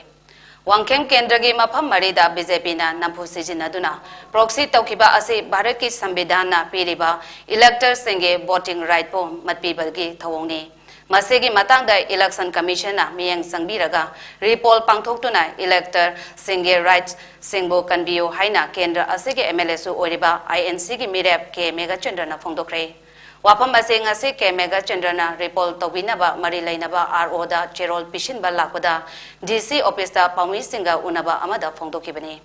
ꯋꯥꯡꯈꯦꯝ ꯀꯦꯟꯗ꯭ꯔꯒꯤ ꯃꯐꯝ ꯃꯔꯤꯗ ꯕꯤ ꯖꯦ ꯄꯤꯅ ꯅꯝꯐꯨ ꯁꯤꯖꯤꯟꯅꯗꯨꯅ ꯄ꯭ꯔꯣꯛꯁꯤ ꯇꯧꯈꯤꯕ ꯑꯁꯤ ꯚꯥꯔꯠꯀꯤ ꯁꯪꯕꯤꯙꯥꯟꯅ ꯄꯤꯔꯤꯕ ꯏꯂꯦꯛꯇꯔꯁꯤꯡꯒꯤ ꯚꯣꯇꯤꯡ ꯔꯥꯏꯠꯄꯨ ꯃꯠꯄꯤꯕꯒꯤ ꯊꯧꯑꯣꯡꯅꯤ꯫ ꯃꯁꯤꯒꯤ ꯃꯇꯥꯡꯗ Election Commission ꯅ ꯃꯤꯠꯌꯦꯡ ꯆꯪꯕꯤꯔꯒ repoll ꯄꯥꯡꯊꯣꯛꯇꯨꯅ elector ꯁꯤꯡꯒꯤ rights ꯁꯤꯡꯕꯨ ꯀꯟꯕꯤꯌꯨ ꯍꯥꯏꯅ ꯀꯦꯟꯗ꯭ꯔ ꯑꯁꯤꯒꯤ M L A ꯁꯨ ꯑꯣꯏꯔꯤꯕ I N C ꯒꯤ ꯃꯤꯔꯦꯞ K ꯃꯦꯘꯆꯟꯗ꯭ꯔꯅ ꯐꯣꯡꯗꯣꯛꯈ꯭ꯔꯦ꯫ ꯋꯥꯐꯝ ꯑꯁꯤ ꯉꯁꯤ K ꯃꯦꯘꯆꯟꯗ꯭ꯔꯅ repoll ꯇꯧꯕꯤꯅꯕ ꯃꯔꯤ ꯂꯩꯅꯕ R O ꯗ ꯆꯦꯔꯣꯜ ꯄꯤꯁꯤꯟꯕ ꯂꯥꯛꯄꯗ D C office ꯇ ꯄꯥꯎꯃꯤꯁꯤꯡꯒ ꯎꯅꯕ ꯑꯃꯗ ꯐꯣꯡꯗꯣꯛꯈꯤꯕꯅꯤ꯫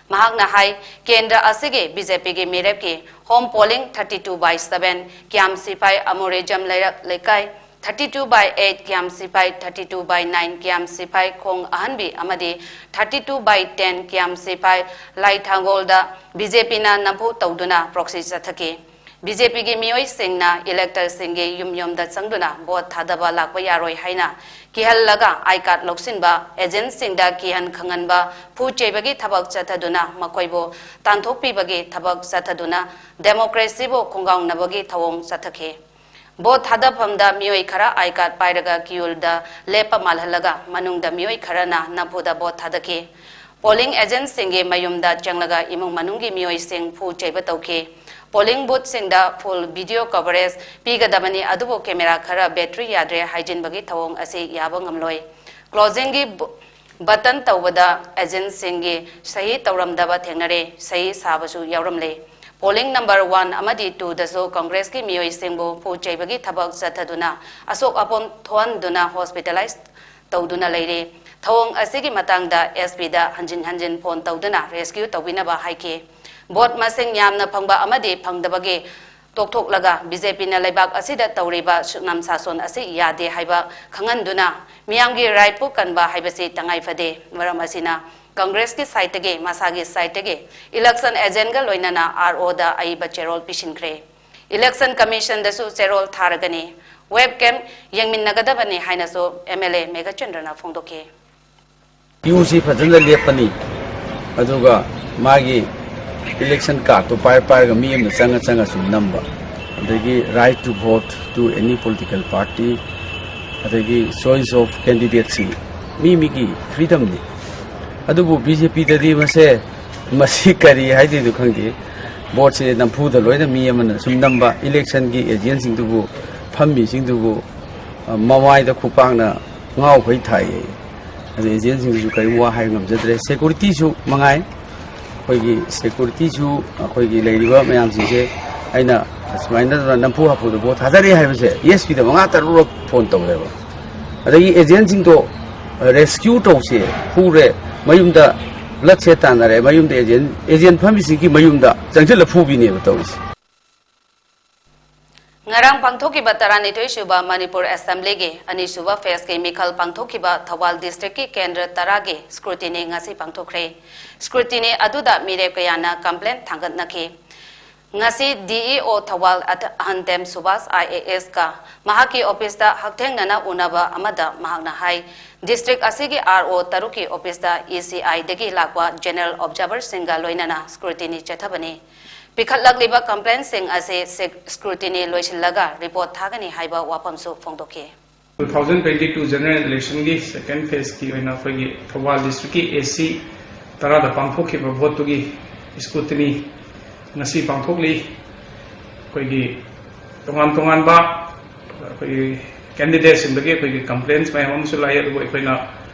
ꯃꯍꯥꯛꯅ ꯍꯥꯏ, ꯀꯦꯟꯗ꯭ꯔ ꯑꯁꯤꯒꯤ B J P ꯒꯤ ꯃꯤꯔꯦꯞꯀꯤ home polling thirty two by seven ꯀ꯭ꯌꯥꯝ ꯁꯤꯐꯥꯏ ꯑꯃꯣꯔꯦꯖꯝ ꯂꯩꯔꯛ ꯂꯩꯀꯥꯏ, thirty two by eight ꯀ꯭ꯌꯥꯝ ꯁꯤꯐꯥꯏ, thirty two by nine ꯀ꯭ꯌꯥꯝ ꯁꯤꯐꯥꯏ ꯈꯣꯡ ꯑꯍꯟꯕꯤ ꯑꯃꯗꯤ thirty two by ten ꯀ꯭ꯌꯥꯝ ꯁꯤꯐꯥꯏ ꯂꯥꯏꯊꯥꯡꯒꯣꯜꯗ B J P ꯅ ꯅꯝꯐꯨ ꯇꯧꯗꯨꯅ proxy ꯆꯠꯊꯈꯤ꯫ B J P ꯒꯤ ꯃꯤꯑꯣꯏꯁꯤꯡꯅ elector ꯁꯤꯡꯒꯤ ꯌꯨꯝ ꯌꯨꯝꯗ ꯆꯪꯗꯨꯅ vote ꯊꯥꯗꯕ ꯂꯥꯛꯄ ꯌꯥꯔꯣꯏ ꯍꯥꯏꯅ ꯀꯤꯍꯜꯂꯒ I card ꯂꯧꯁꯤꯟꯕ, agent ꯁꯤꯡꯗ ꯀꯤꯍꯟ ꯈꯪꯍꯟꯕ, ꯐꯨ ꯆꯩꯕꯒꯤ ꯊꯕꯛ ꯆꯠꯊꯗꯨꯅ ꯃꯈꯣꯏꯕꯨ ꯇꯥꯟꯊꯣꯛꯄꯤꯕꯒꯤ ꯊꯕꯛ ꯆꯠꯊꯗꯨꯅ democracy ꯕꯨ ꯈꯣꯡꯒꯥꯎꯅꯕꯒꯤ ꯊꯧꯑꯣꯡ ꯆꯠꯊꯈꯤ꯫ Vote ꯊꯥꯗꯐꯝꯗ ꯃꯤꯑꯣꯏ ꯈꯔ I card ꯄꯥꯏꯔꯒ queue ꯗ ꯂꯦꯞꯄ ꯃꯥꯜꯍꯜꯂꯒ ꯃꯅꯨꯡꯗ ꯃꯤꯑꯣꯏ ꯈꯔꯅ ꯅꯝꯐꯨꯗ vote ꯊꯥꯗꯈꯤ꯫ Polling agent ꯁꯤꯡꯒꯤ ꯃꯌꯨꯝꯗ ꯆꯪꯂꯒ ꯏꯃꯨꯡ ꯃꯅꯨꯡꯒꯤ ꯃꯤꯑꯣꯏꯁꯤꯡ ꯐꯨ ꯆꯩꯕ ꯇꯧꯈꯤ꯫ Polling booth ꯁꯤꯡꯗ full video coverage ꯄꯤꯒꯗꯕꯅꯤ, ꯑꯗꯨꯕꯨ camera ꯈꯔ battery ꯌꯥꯗ꯭ꯔꯦ ꯍꯥꯏꯖꯤꯟꯕꯒꯤ ꯊꯧꯑꯣꯡ ꯑꯁꯤ ꯌꯥꯕ ꯉꯝꯂꯣꯏ꯫ Closing ꯒꯤ ꯕꯨ-, button ꯇꯧꯕꯗ agent ꯁꯤꯡꯒꯤ ꯁꯍꯤ ꯇꯧꯔꯝꯗꯕ ꯊꯦꯡꯅꯔꯦ, ꯁꯍꯤ ꯁꯥꯕꯁꯨ ꯌꯥꯎꯔꯝꯂꯦ꯫ Polling number one ꯑꯃꯗꯤ two ꯗꯁꯨ Congress ꯀꯤ ꯃꯤꯑꯣꯏꯁꯤꯡꯕꯨ ꯐꯨ ꯆꯩꯕꯒꯤ ꯊꯕꯛ ꯆꯠꯊꯗꯨꯅ ꯑꯁꯣꯛ ꯑꯄꯟ ꯊꯣꯛꯍꯟꯗꯨꯅ hospitalize ꯇꯧꯗꯨꯅ ꯂꯩꯔꯦ꯫ ꯊꯧꯑꯣꯡ ꯑꯁꯤꯒꯤ ꯃꯇꯥꯡꯗ S P ꯗ ꯍꯟꯖꯤꯟ ꯍꯟꯖꯤꯟ phone ꯇꯧꯗꯨꯅ rescue ꯇꯧꯕꯤꯅꯕ ꯍꯥꯏꯈꯤ꯫ Vote ꯃꯁꯤꯡ ꯌꯥꯝꯅ ꯐꯪꯕ ꯑꯃꯗꯤ ꯐꯪꯗꯕꯒꯤ ꯇꯣꯛꯊꯣꯛꯂꯒ B J P ꯅ ꯂꯩꯕꯥꯛ ꯑꯁꯤꯗ ꯇꯧꯔꯤꯕ ꯁꯨꯞꯅꯝ ꯁꯥꯁꯣꯟ ꯑꯁꯤ ꯌꯥꯗꯦ ꯍꯥꯏꯕ ꯈꯪꯍꯟꯗꯨꯅ ꯃꯤꯌꯥꯝꯒꯤ right ꯄꯨ ꯀꯟꯕ ꯍꯥꯏꯕꯁꯤ ꯇꯉꯥꯏ ꯐꯗꯦ꯫ ꯃꯔꯝ ꯑꯁꯤꯅ Congress ꯀꯤ side ꯇꯒꯤ, ꯃꯁꯥꯒꯤ side ꯇꯒꯤ election agent ꯒ ꯂꯣꯏꯅꯅ R O ꯗ ꯑꯏꯕ ꯆꯦꯔꯣꯜ ꯄꯤꯁꯤꯟꯈ꯭ꯔꯦ꯫ Election Commission ꯗꯁꯨ ꯆꯦꯔꯣꯜ ꯊꯥꯔꯒꯅꯤ꯫ Webcam ꯌꯦꯡꯃꯤꯟꯅꯒꯗꯕꯅꯤ ꯍꯥꯏꯅꯁꯨ M L A ꯃꯦꯘꯆꯟꯗ꯭ꯔꯅ ꯐꯣꯡꯗꯣꯛꯈꯤ꯫ Queue ꯁꯤ ꯐꯖꯅ ꯂꯦꯞꯄꯅꯤ, ꯑꯗꯨꯒ ꯃꯥꯒꯤ election card ꯇꯣ ꯄꯥꯏ ꯄꯥꯏꯔꯒ ꯃꯤ ꯑꯃꯅ ꯆꯪꯉ ꯆꯪꯉ ꯁꯨꯝ ꯅꯝꯕ, ꯑꯗꯒꯤ right to vote to any political party, ꯑꯗꯒꯤ choice of candidate ꯁꯤꯡ ꯃꯤ ꯃꯤꯒꯤ freedom ꯅꯤ꯫ ꯑꯗꯨꯕꯨ B J P ꯗꯗꯤ ꯃꯁꯦ, ꯃꯁꯤ ꯀꯔꯤ ꯍꯥꯏꯗꯣꯏꯅꯣ ꯈꯪꯗꯦ꯫ Vote ꯁꯦ ꯅꯝꯐꯨꯗ ꯂꯣꯏꯅ ꯃꯤ ꯑꯃꯅ ꯁꯨꯝ ꯅꯝꯕ, election ꯒꯤ agent ꯁꯤꯡꯗꯨꯕꯨ, ꯐꯝꯃꯤꯁꯤꯡꯗꯨꯕꯨ ꯃꯃꯥꯏꯗ ꯈꯨꯄꯥꯛꯅ ꯉꯥꯎꯈꯩ ꯊꯥꯏꯌꯦ꯫ ꯑꯗꯨ ꯑꯦꯖꯦꯟꯁꯤꯡꯁꯤꯁꯨ ꯀꯔꯤꯝ ꯋꯥ ꯍꯥꯏꯕ ꯉꯝꯖꯗ꯭ꯔꯦ꯫ ꯁꯦꯀꯨꯔꯤꯇꯤꯁꯨ ꯃꯉꯥꯏ, ꯑꯩꯈꯣꯏꯒꯤ ꯁꯦꯀꯨꯔꯤꯇꯤꯁꯨ ꯑꯩꯈꯣꯏꯒꯤ ꯂꯩꯔꯤꯕ ꯃꯌꯥꯝꯁꯤꯡꯁꯦ ꯑꯩꯅ ꯁꯨꯃꯥꯏꯅ ꯅꯝꯐꯨ ꯍꯥꯐꯨꯗ ꯚꯣꯠ ꯊꯥꯗꯔꯦ ꯍꯥꯏꯕꯁꯦ ꯑꯦꯁ ꯄꯤꯗ ꯃꯉꯥ ꯇꯔꯨꯛꯔꯛ ꯐꯣꯟ ꯇꯧꯔꯦꯕ꯫ ꯑꯗꯒꯤ ꯑꯦꯖꯦꯟꯁꯤꯡꯗꯣ ꯔꯦꯁꯀ꯭ꯌꯨ ꯇꯧꯁꯦ, ꯐꯨꯔꯦ, ꯃꯌꯨꯝꯗ ꯕ꯭ꯂꯗ ꯁꯦꯠ ꯇꯥꯟꯅꯔꯦ, ꯃꯌꯨꯝꯗ ꯑꯦꯖꯦꯟ ꯑꯦꯖꯦꯟ ꯐꯝꯃꯤꯁꯤꯡꯒꯤ ꯃꯌꯨꯝꯗ ꯆꯪꯁꯤꯜꯂ ꯐꯨꯕꯤꯅꯦꯕ ꯇꯧꯔꯤꯁꯦ꯫ ꯉꯔꯥꯡ ꯄꯥꯡꯊꯣꯛꯈꯤꯕ ꯇꯔꯥꯅꯤꯊꯣꯏ ꯁꯨꯕ ꯃꯅꯤꯄꯨꯔ ꯑꯦꯁꯦꯝꯕ꯭ꯂꯤꯒꯤ ꯑꯅꯤꯁꯨꯕ ꯐꯦꯁꯀꯤ ꯃꯤꯈꯜ ꯄꯥꯡꯊꯣꯛꯈꯤꯕ ꯊꯧꯕꯥꯜ ꯗꯤꯁꯇ꯭ꯔꯤꯛꯀꯤ ꯀꯦꯟꯗ꯭ꯔ ꯇꯔꯥꯒꯤ ꯁ꯭ꯀ꯭ꯔꯨꯇꯤꯅꯤ ꯉꯁꯤ ꯄꯥꯡꯊꯣꯛꯈ꯭ꯔꯦ꯫ ꯁ꯭ꯀ꯭ꯔꯨꯇꯤꯅꯤ ꯑꯗꯨꯗ ꯃꯤꯔꯦꯞ ꯀꯌꯥꯅ ꯀꯝꯄ꯭ꯂꯦꯟ ꯊꯥꯡꯒꯠꯅꯈꯤ꯫ ꯉꯁꯤ ꯗꯤꯏꯑꯣ ꯊꯧꯕꯥꯜ ꯑꯍꯟꯇꯦꯝ ꯁꯨꯕꯥꯁ ꯑꯥꯏ ꯑꯦ ꯑꯦꯁꯀ ꯃꯍꯥꯛꯀꯤ ꯑꯣꯐꯤꯁꯇ ꯍꯛꯊꯦꯡꯅꯅ ꯎꯅꯕ ꯑꯃꯗ ꯃꯍꯥꯛꯅ ꯍꯥꯏ, ꯗꯤꯁꯇ꯭ꯔꯤꯛ ꯑꯁꯤꯒꯤ ꯑꯥꯔ ꯑꯣ ꯇꯔꯨꯛꯀꯤ ꯑꯣꯐꯤꯁꯇ ꯏ ꯁꯤ ꯑꯥꯏꯗꯒꯤ ꯂꯥꯛꯄ ꯖꯦꯅꯔꯦꯜ ꯑꯣꯕꯖꯥꯔꯚꯔꯁꯤꯡꯒ ꯂꯣꯏꯅꯅ ꯁ꯭ꯀ꯭ꯔꯨꯇꯤꯅꯤ ꯆꯠꯊꯕꯅꯤ꯫ ꯄꯤꯈꯠꯂꯛꯂꯤꯕ ꯀꯝꯄ꯭ꯂꯦꯟꯁꯤꯡ ꯑꯁꯤ ꯁ꯭ꯀ꯭ꯔꯨꯇꯤꯅꯤ ꯂꯣꯏꯁꯤꯜꯂꯒ ꯔꯤꯄꯣꯔꯠ ꯊꯥꯒꯅꯤ ꯍꯥꯏꯕ ꯋꯥꯐꯝꯁꯨ ꯐꯣꯡꯗꯣꯛꯈꯤ꯫ Two thousand twenty two general ꯏꯂꯦꯛꯁꯟꯒꯤ ꯁꯦꯀꯦꯟ ꯐꯦꯁꯀꯤ ꯑꯣꯏꯅ ꯑꯩꯈꯣꯏꯒꯤ ꯊꯧꯕꯥꯜ ꯗꯤꯁꯇ꯭ꯔꯤꯛꯀꯤ ꯑꯦ ꯁꯤ ꯇꯔꯥꯗ ꯄꯥꯡꯊꯣꯛꯈꯤꯕ ꯚꯣꯠꯇꯨꯒꯤ ꯁ꯭ꯀ꯭ꯔꯨꯇꯤꯅꯤ ꯉꯁꯤ ꯄꯥꯡꯊꯣꯛꯂꯤ꯫ ꯑꯩꯈꯣꯏꯒꯤ ꯇꯣꯉꯥꯟ ꯇꯣꯉꯥꯟꯕ ꯑꯩꯈꯣꯏꯒꯤ ꯀꯦꯟꯗꯤꯗꯦꯠꯁꯤꯡꯗꯒꯤ ꯑꯩꯈꯣꯏꯒꯤ ꯀꯝꯄ꯭ꯂꯦꯟꯁ ꯃꯌꯥꯝ ꯑꯃꯁꯨ ꯂꯥꯛꯏ, ꯑꯗꯨꯕꯨ ꯑꯩꯈꯣꯏꯅ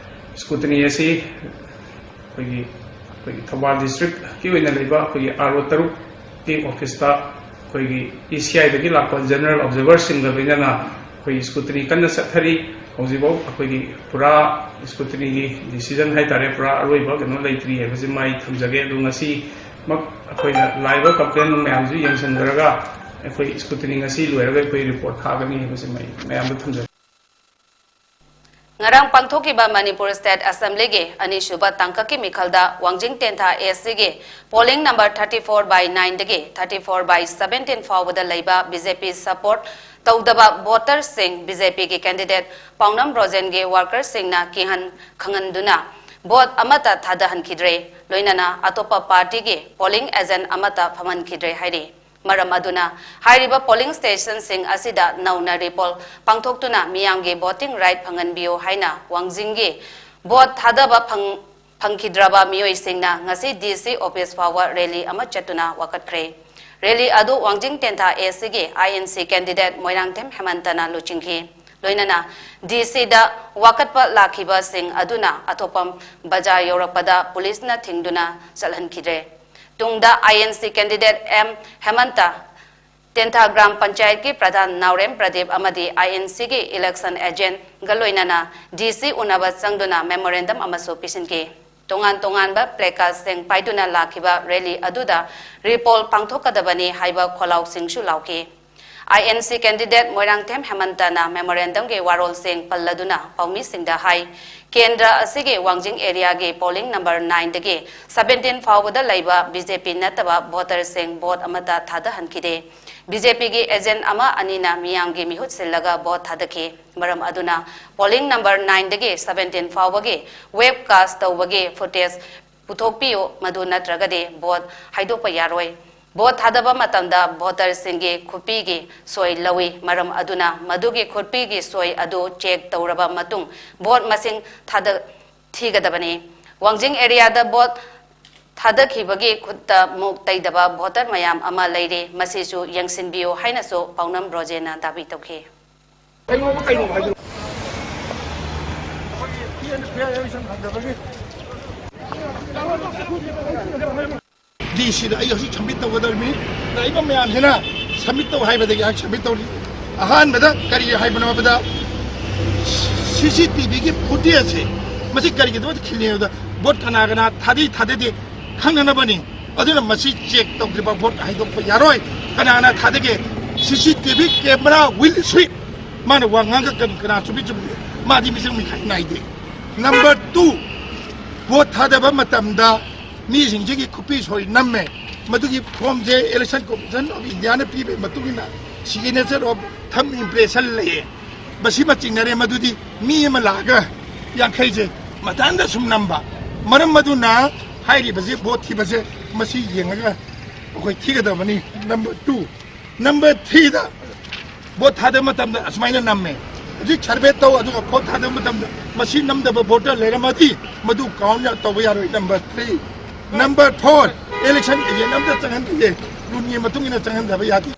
ꯁ꯭ꯀ꯭ꯔꯨꯇꯤꯅꯤ ꯑꯁꯤ ꯑꯩꯈꯣꯏꯒꯤ ꯑꯩꯈꯣꯏꯒꯤ ꯊꯧꯕꯥꯜ ꯗꯤꯁꯇ꯭ꯔꯤꯛꯀꯤ ꯑꯣꯏꯅ ꯂꯩꯕ ꯑꯩꯈꯣꯏꯒꯤ ꯑꯥꯔ ꯑꯣ ꯇꯔꯨꯛꯀꯤ ꯑꯣꯐꯤꯁꯇ ꯑꯩꯈꯣꯏꯒꯤ ꯏ ꯁꯤ ꯑꯥꯏꯗꯒꯤ ꯂꯥꯛꯄ ꯖꯦꯅꯔꯦꯜ ꯑꯣꯕꯖꯥꯔꯚꯔꯁꯤꯡꯒ ꯂꯣꯏꯅꯅ ꯑꯩꯈꯣꯏ ꯁ꯭ꯀ꯭ꯔꯨꯇꯤꯅꯤ ꯀꯟꯅ ꯆꯠꯊꯔꯤ꯫ ꯍꯧꯖꯤꯛꯐꯥꯎ ꯑꯩꯈꯣꯏꯒꯤ ꯄꯨꯔꯥ ꯁ꯭ꯀ꯭ꯔꯨꯇꯤꯅꯤꯒꯤ ꯗꯤꯁꯤꯖꯟ ꯍꯥꯏꯇꯥꯔꯦ, ꯄꯨꯔꯥ ꯑꯔꯣꯏꯕ ꯀꯩꯅꯣ ꯂꯩꯇ꯭ꯔꯤ ꯍꯥꯏꯕꯁꯤꯃ ꯑꯩ ꯊꯝꯖꯒꯦ꯫ ꯑꯗꯨ ꯉꯁꯤꯃꯛ ꯑꯩꯈꯣꯏꯅ ꯂꯥꯛꯏꯕ ꯀꯝꯄ꯭ꯂꯦꯟ ꯃꯌꯥꯝꯁꯨ ꯌꯦꯡꯁꯤꯟꯖꯔꯒ ꯑꯩꯈꯣꯏ ꯁ꯭ꯀ꯭ꯔꯨꯇꯤꯅꯤ ꯉꯁꯤ ꯂꯣꯏꯔꯒ ꯑꯩꯈꯣꯏ ꯔꯤꯄꯣꯔꯠ ꯊꯥꯒꯅꯤ ꯍꯥꯏꯕꯁꯤꯃ ꯑꯩ ꯃꯌꯥꯝꯗ ꯊꯝꯖꯒꯦ꯫ ꯉꯔꯥꯡ ꯄꯥꯡꯊꯣꯛꯈꯤꯕ ꯃꯅꯤꯄꯨꯔ ꯁ꯭ꯇꯦꯠ ꯑꯦꯁꯦꯝꯕ꯭ꯂꯤꯒꯤ ꯑꯅꯤꯁꯨꯕ ꯇꯥꯡꯀꯛꯀꯤ ꯃꯤꯈꯜꯗ ꯋꯥꯡꯖꯤꯡ ꯇꯦꯟꯊꯥ ꯑꯦꯁ ꯁꯤꯒꯤ polling number thirty four by nine ꯗꯒꯤ thirty four by seventeen ꯐꯥꯎꯕꯗ ꯂꯩꯕ ꯕꯤ ꯖꯦ ꯄꯤ support ꯇꯧꯗꯕ ꯚꯣꯇꯔꯁꯤꯡ ꯕꯤ ꯖꯦ ꯄꯤꯒꯤ candidate ꯄꯥꯎꯅꯝ ꯕ꯭ꯔꯣꯖꯦꯟꯒꯤ ꯋꯥꯔꯀꯔꯁꯤꯡꯅ ꯀꯤꯍꯟ ꯈꯪꯍꯟꯗꯨꯅ ꯚꯣꯠ ꯑꯃꯠꯇ ꯊꯥꯗꯍꯟꯈꯤꯗ꯭ꯔꯦ, ꯂꯣꯏꯅꯅ ꯑꯇꯣꯞꯄ ꯄꯥꯔꯇꯤꯒꯤ polling agent ꯑꯃꯠꯇ ꯐꯝꯍꯟꯈꯤꯗ꯭ꯔꯦ ꯍꯥꯏꯔꯤ꯫ ꯃꯔꯝ ꯑꯗꯨꯅ ꯍꯥꯏꯔꯤꯕ polling stationꯁꯤꯡ ꯑꯁꯤꯗ ꯅꯧꯅ repoll ꯄꯥꯡꯊꯣꯛꯇꯨꯅ ꯃꯤꯌꯥꯝꯒꯤ voting right ꯐꯪꯍꯟꯕꯤꯌꯨ ꯍꯥꯏꯅ ꯋꯥꯡꯖꯤꯡꯒꯤ ꯚꯣꯠ ꯊꯥꯗꯕ ꯐꯪ-, ꯐꯪꯈꯤꯗ꯭ꯔꯕ ꯃꯤꯑꯣꯏꯁꯤꯡꯅ ꯉꯁꯤ ꯗꯤ ꯁꯤ ꯑꯣꯐꯤꯁ ꯐꯥꯎꯕ ꯔꯦꯂꯤ ꯑꯃ ꯆꯠꯇꯨꯅ ꯋꯥꯀꯠꯈ꯭ꯔꯦ꯫ ꯔꯦꯂꯤ ꯑꯗꯨ ꯋꯥꯡꯖꯤꯡ ꯇꯦꯟꯊꯥ ꯑꯦ ꯁꯤꯒꯤ ꯑꯥꯏ ꯑꯦꯟ ꯁꯤ candidate ꯃꯣꯏꯔꯥꯡꯊꯦꯝ ꯍꯦꯃꯟꯇꯅ ꯂꯨꯆꯤꯡꯈꯤ꯫ ꯂꯣꯏꯅꯅ ꯗꯤ ꯁꯤꯗ ꯋꯥꯀꯠꯄ ꯂꯥꯛꯈꯤꯕꯁꯤꯡ ꯑꯗꯨꯅ ꯑꯊꯣꯛꯄꯝ ꯕꯖꯥꯔ ꯌꯧꯔꯛꯄꯗ ꯄꯨꯂꯤꯁꯅ ꯊꯤꯡꯗꯨꯅ ꯆꯠꯍꯟꯈꯤꯗ꯭ꯔꯦ꯫ ꯇꯨꯡꯗ I N C candidate M Hemanta, Tentha gram ꯄꯟꯆꯥꯌꯠꯀꯤ ꯄ꯭ꯔꯙꯥꯟ ꯅꯥꯎꯔꯦꯝ ꯄ꯭ꯔꯗꯤꯞ ꯑꯃꯗꯤ ꯑꯥꯏ ꯑꯦꯟ ꯁꯤꯒꯤ election agentꯒ ꯂꯣꯏꯅꯅ ꯗꯤ ꯁꯤ ꯎꯅꯕ ꯆꯪꯗꯨꯅ memorandum ꯑꯃꯁꯨ ꯄꯤꯁꯤꯟꯈꯤ꯫ ꯇꯣꯉꯥꯟ ꯇꯣꯉꯥꯟꯕ placardꯁꯤꯡ ꯄꯥꯏꯗꯨꯅ ꯂꯥꯛꯈꯤꯕ rally ꯑꯗꯨꯗ ꯔꯤꯄꯣꯜ ꯄꯥꯡꯊꯣꯛꯀꯗꯕꯅꯤ ꯍꯥꯏꯕ ꯈꯣꯜꯂꯥꯎꯁꯤꯡꯁꯨ ꯂꯥꯎꯈꯤ꯫ ꯑꯥꯏ ꯑꯦꯟ ꯁꯤ candidate ꯃꯣꯏꯔꯥꯡꯊꯦꯝ ꯍꯦꯃꯟꯇꯅ memorandumꯒꯤ ꯋꯥꯔꯣꯜꯁꯤꯡ ꯄꯜꯂꯗꯨꯅ ꯄꯥꯎꯃꯤꯁꯤꯡꯗ ꯍꯥꯏ, ꯀꯦꯟꯗ꯭ꯔ ꯑꯁꯤꯒꯤ ꯋꯥꯡꯖꯤꯡ areaꯒꯤ polling number nineꯗꯒꯤ seventeen ꯐꯥꯎꯕꯗ ꯂꯩꯕ ꯕꯤ ꯖꯦ ꯄꯤ ꯅꯠꯇꯕ voterꯁꯤꯡ vote ꯑꯃꯠꯇ ꯊꯥꯗꯍꯟꯈꯤꯗꯦ꯫ ꯕꯤ ꯖꯦ ꯄꯤꯒꯤ agent ꯑꯃ ꯑꯅꯤꯅ ꯃꯤꯌꯥꯝꯒꯤ ꯃꯤꯍꯨꯠ ꯁꯤꯜꯂꯒ vote ꯊꯥꯗꯈꯤ꯫ ꯃꯔꯝ ꯑꯗꯨꯅ polling number nineꯗꯒꯤ seventeen ꯐꯥꯎꯕꯒꯤ webcast ꯇꯧꯕꯒꯤ footage ꯄꯨꯊꯣꯛꯄꯤꯌꯨ, ꯃꯗꯨ ꯅꯠꯇ꯭ꯔꯒꯗꯤ vote ꯍꯥꯏꯗꯣꯛꯄ ꯌꯥꯔꯣꯏ꯫ Vote ꯊꯥꯗꯕ ꯃꯇꯝꯗ voterꯁꯤꯡꯒꯤ ꯈꯨꯠꯄꯤꯒꯤ ꯁꯣꯏ ꯂꯧꯏ, ꯃꯔꯝ ꯑꯗꯨꯅ ꯃꯗꯨꯒꯤ ꯈꯨꯠꯄꯤꯒꯤ ꯁꯣꯏ ꯑꯗꯨ check ꯇꯧꯔꯕ ꯃꯇꯨꯡ vote ꯃꯁꯤꯡ ꯊꯥꯗ-, ꯊꯤꯒꯗꯕꯅꯤ꯫ ꯋꯥꯡꯖꯤꯡ areaꯗ vote ꯊꯥꯗꯈꯤꯕꯒꯤ ꯈꯨꯠꯇ ꯃꯨꯛ ꯇꯩꯗꯕ voter ꯃꯌꯥꯝ ꯑꯃ ꯂꯩꯔꯤ, ꯃꯁꯤꯁꯨ ꯌꯦꯡꯁꯤꯟꯕꯤꯌꯨ ꯍꯥꯏꯅꯁꯨ ꯄꯥꯎꯅꯝ ꯔꯣꯖꯦꯅ ꯗꯥꯕꯤ ꯇꯧꯈꯤ꯫ ꯀꯩꯅꯣꯕ, ꯀꯩꯅꯣꯕ ꯍꯥꯏꯗꯣ? ꯗꯤ ꯁꯤꯗ ꯑꯩ ꯍꯧꯖꯤꯛ submit ꯇꯧꯒꯗꯧꯔꯤꯕꯅꯤ꯫ ꯂꯥꯛꯏꯕ ꯃꯌꯥꯝꯁꯤꯅ submit ꯇꯧ ꯍꯥꯏꯕꯗꯒꯤ ꯑꯩ submit ꯇꯧꯔꯤ꯫ ꯑꯍꯥꯟꯕꯗ ꯀꯔꯤ ꯍꯥꯏꯕꯅꯣ ꯍꯥꯏꯕꯗ, ꯁꯤ ꯁꯤ ꯇꯤ ꯚꯤꯒꯤ footage ꯑꯁꯤ ꯃꯁꯤ ꯀꯔꯤꯒꯤꯗꯃꯛꯇ ꯈꯤꯜꯂꯤ ꯍꯥꯏꯕꯗ, vote ꯀꯅꯥ ꯀꯅꯥ ꯊꯥꯗꯩ ꯊꯥꯗꯗꯦ ꯈꯪꯅꯅꯕꯅꯤ꯫ ꯑꯗꯨꯅ ꯃꯁꯤ check ꯇꯧꯗ꯭ꯔꯤꯕ vote ꯍꯥꯏꯗꯣꯛꯄ ꯌꯥꯔꯣꯏ꯫ ꯀꯅꯥꯅ ꯊꯥꯗꯒꯦ? ꯁꯤ C T V camera will sweep꯫ ꯃꯥꯅ ꯋꯥ ꯉꯥꯡꯒ ꯀꯔꯤ ꯀꯅꯥ ꯆꯨꯝꯃꯤ ꯆꯨꯝꯗꯦ, ꯃꯥꯗꯤ ꯃꯤꯆꯪ ꯃꯤꯈꯥꯏ ꯅꯥꯏꯗꯦ꯫ Number two, vote ꯊꯥꯗꯕ ꯃꯇꯝꯗ ꯃꯤꯁꯤꯡꯁꯤꯒꯤ ꯈꯨꯠꯄꯤ ꯁꯣꯏ ꯅꯝꯃꯦ꯫ ꯃꯗꯨꯒꯤ form say Election Commission of India ꯅ ꯄꯤꯕꯒꯤ ꯃꯇꯨꯡ ꯏꯟꯅ signature of thumb impression ꯂꯩꯌꯦ꯫ ꯃꯁꯤꯃ ꯆꯤꯡꯅꯔꯦ꯫ ꯃꯗꯨꯗꯤ ꯃꯤ ꯑꯃ ꯂꯥꯛꯑꯒ ꯌꯥꯡꯈꯩꯁꯦ ꯃꯊꯟꯗ ꯁꯨꯝ ꯅꯝꯕ꯫ ꯃꯔꯝ ꯑꯗꯨꯅ ꯍꯥꯏꯔꯤꯕꯁꯤ vote ꯊꯤꯕꯁꯦ ꯃꯁꯤ ꯌꯦꯡꯉꯒ ꯑꯩꯈꯣꯏ ꯊꯤꯒꯗꯕꯅꯤ꯫ Number two꯫ Number three ꯗ vote ꯊꯥꯗꯕ ꯃꯇꯝꯗ ꯑꯁꯨꯃꯥꯏꯅ ꯅꯝꯃꯦ꯫ ꯍꯧꯖꯤꯛ survey ꯇꯧ, ꯑꯗꯨꯒ vote ꯊꯥꯗꯕ ꯃꯇꯝꯗ ꯃꯁꯤ ꯅꯝꯗꯕ voter ꯂꯩꯔꯝꯃꯗꯤ ꯃꯗꯨ count ꯇꯧꯕ ꯌꯥꯔꯣꯏ꯫ Number three꯫ Number four, election agent ꯑꯝꯇ ꯆꯪꯍꯟꯗꯦ꯫ Rule ꯒꯤ ꯃꯇꯨꯡ ꯏꯟꯅ ꯆꯪꯍꯟꯗꯕ ꯌꯥꯗꯦ꯫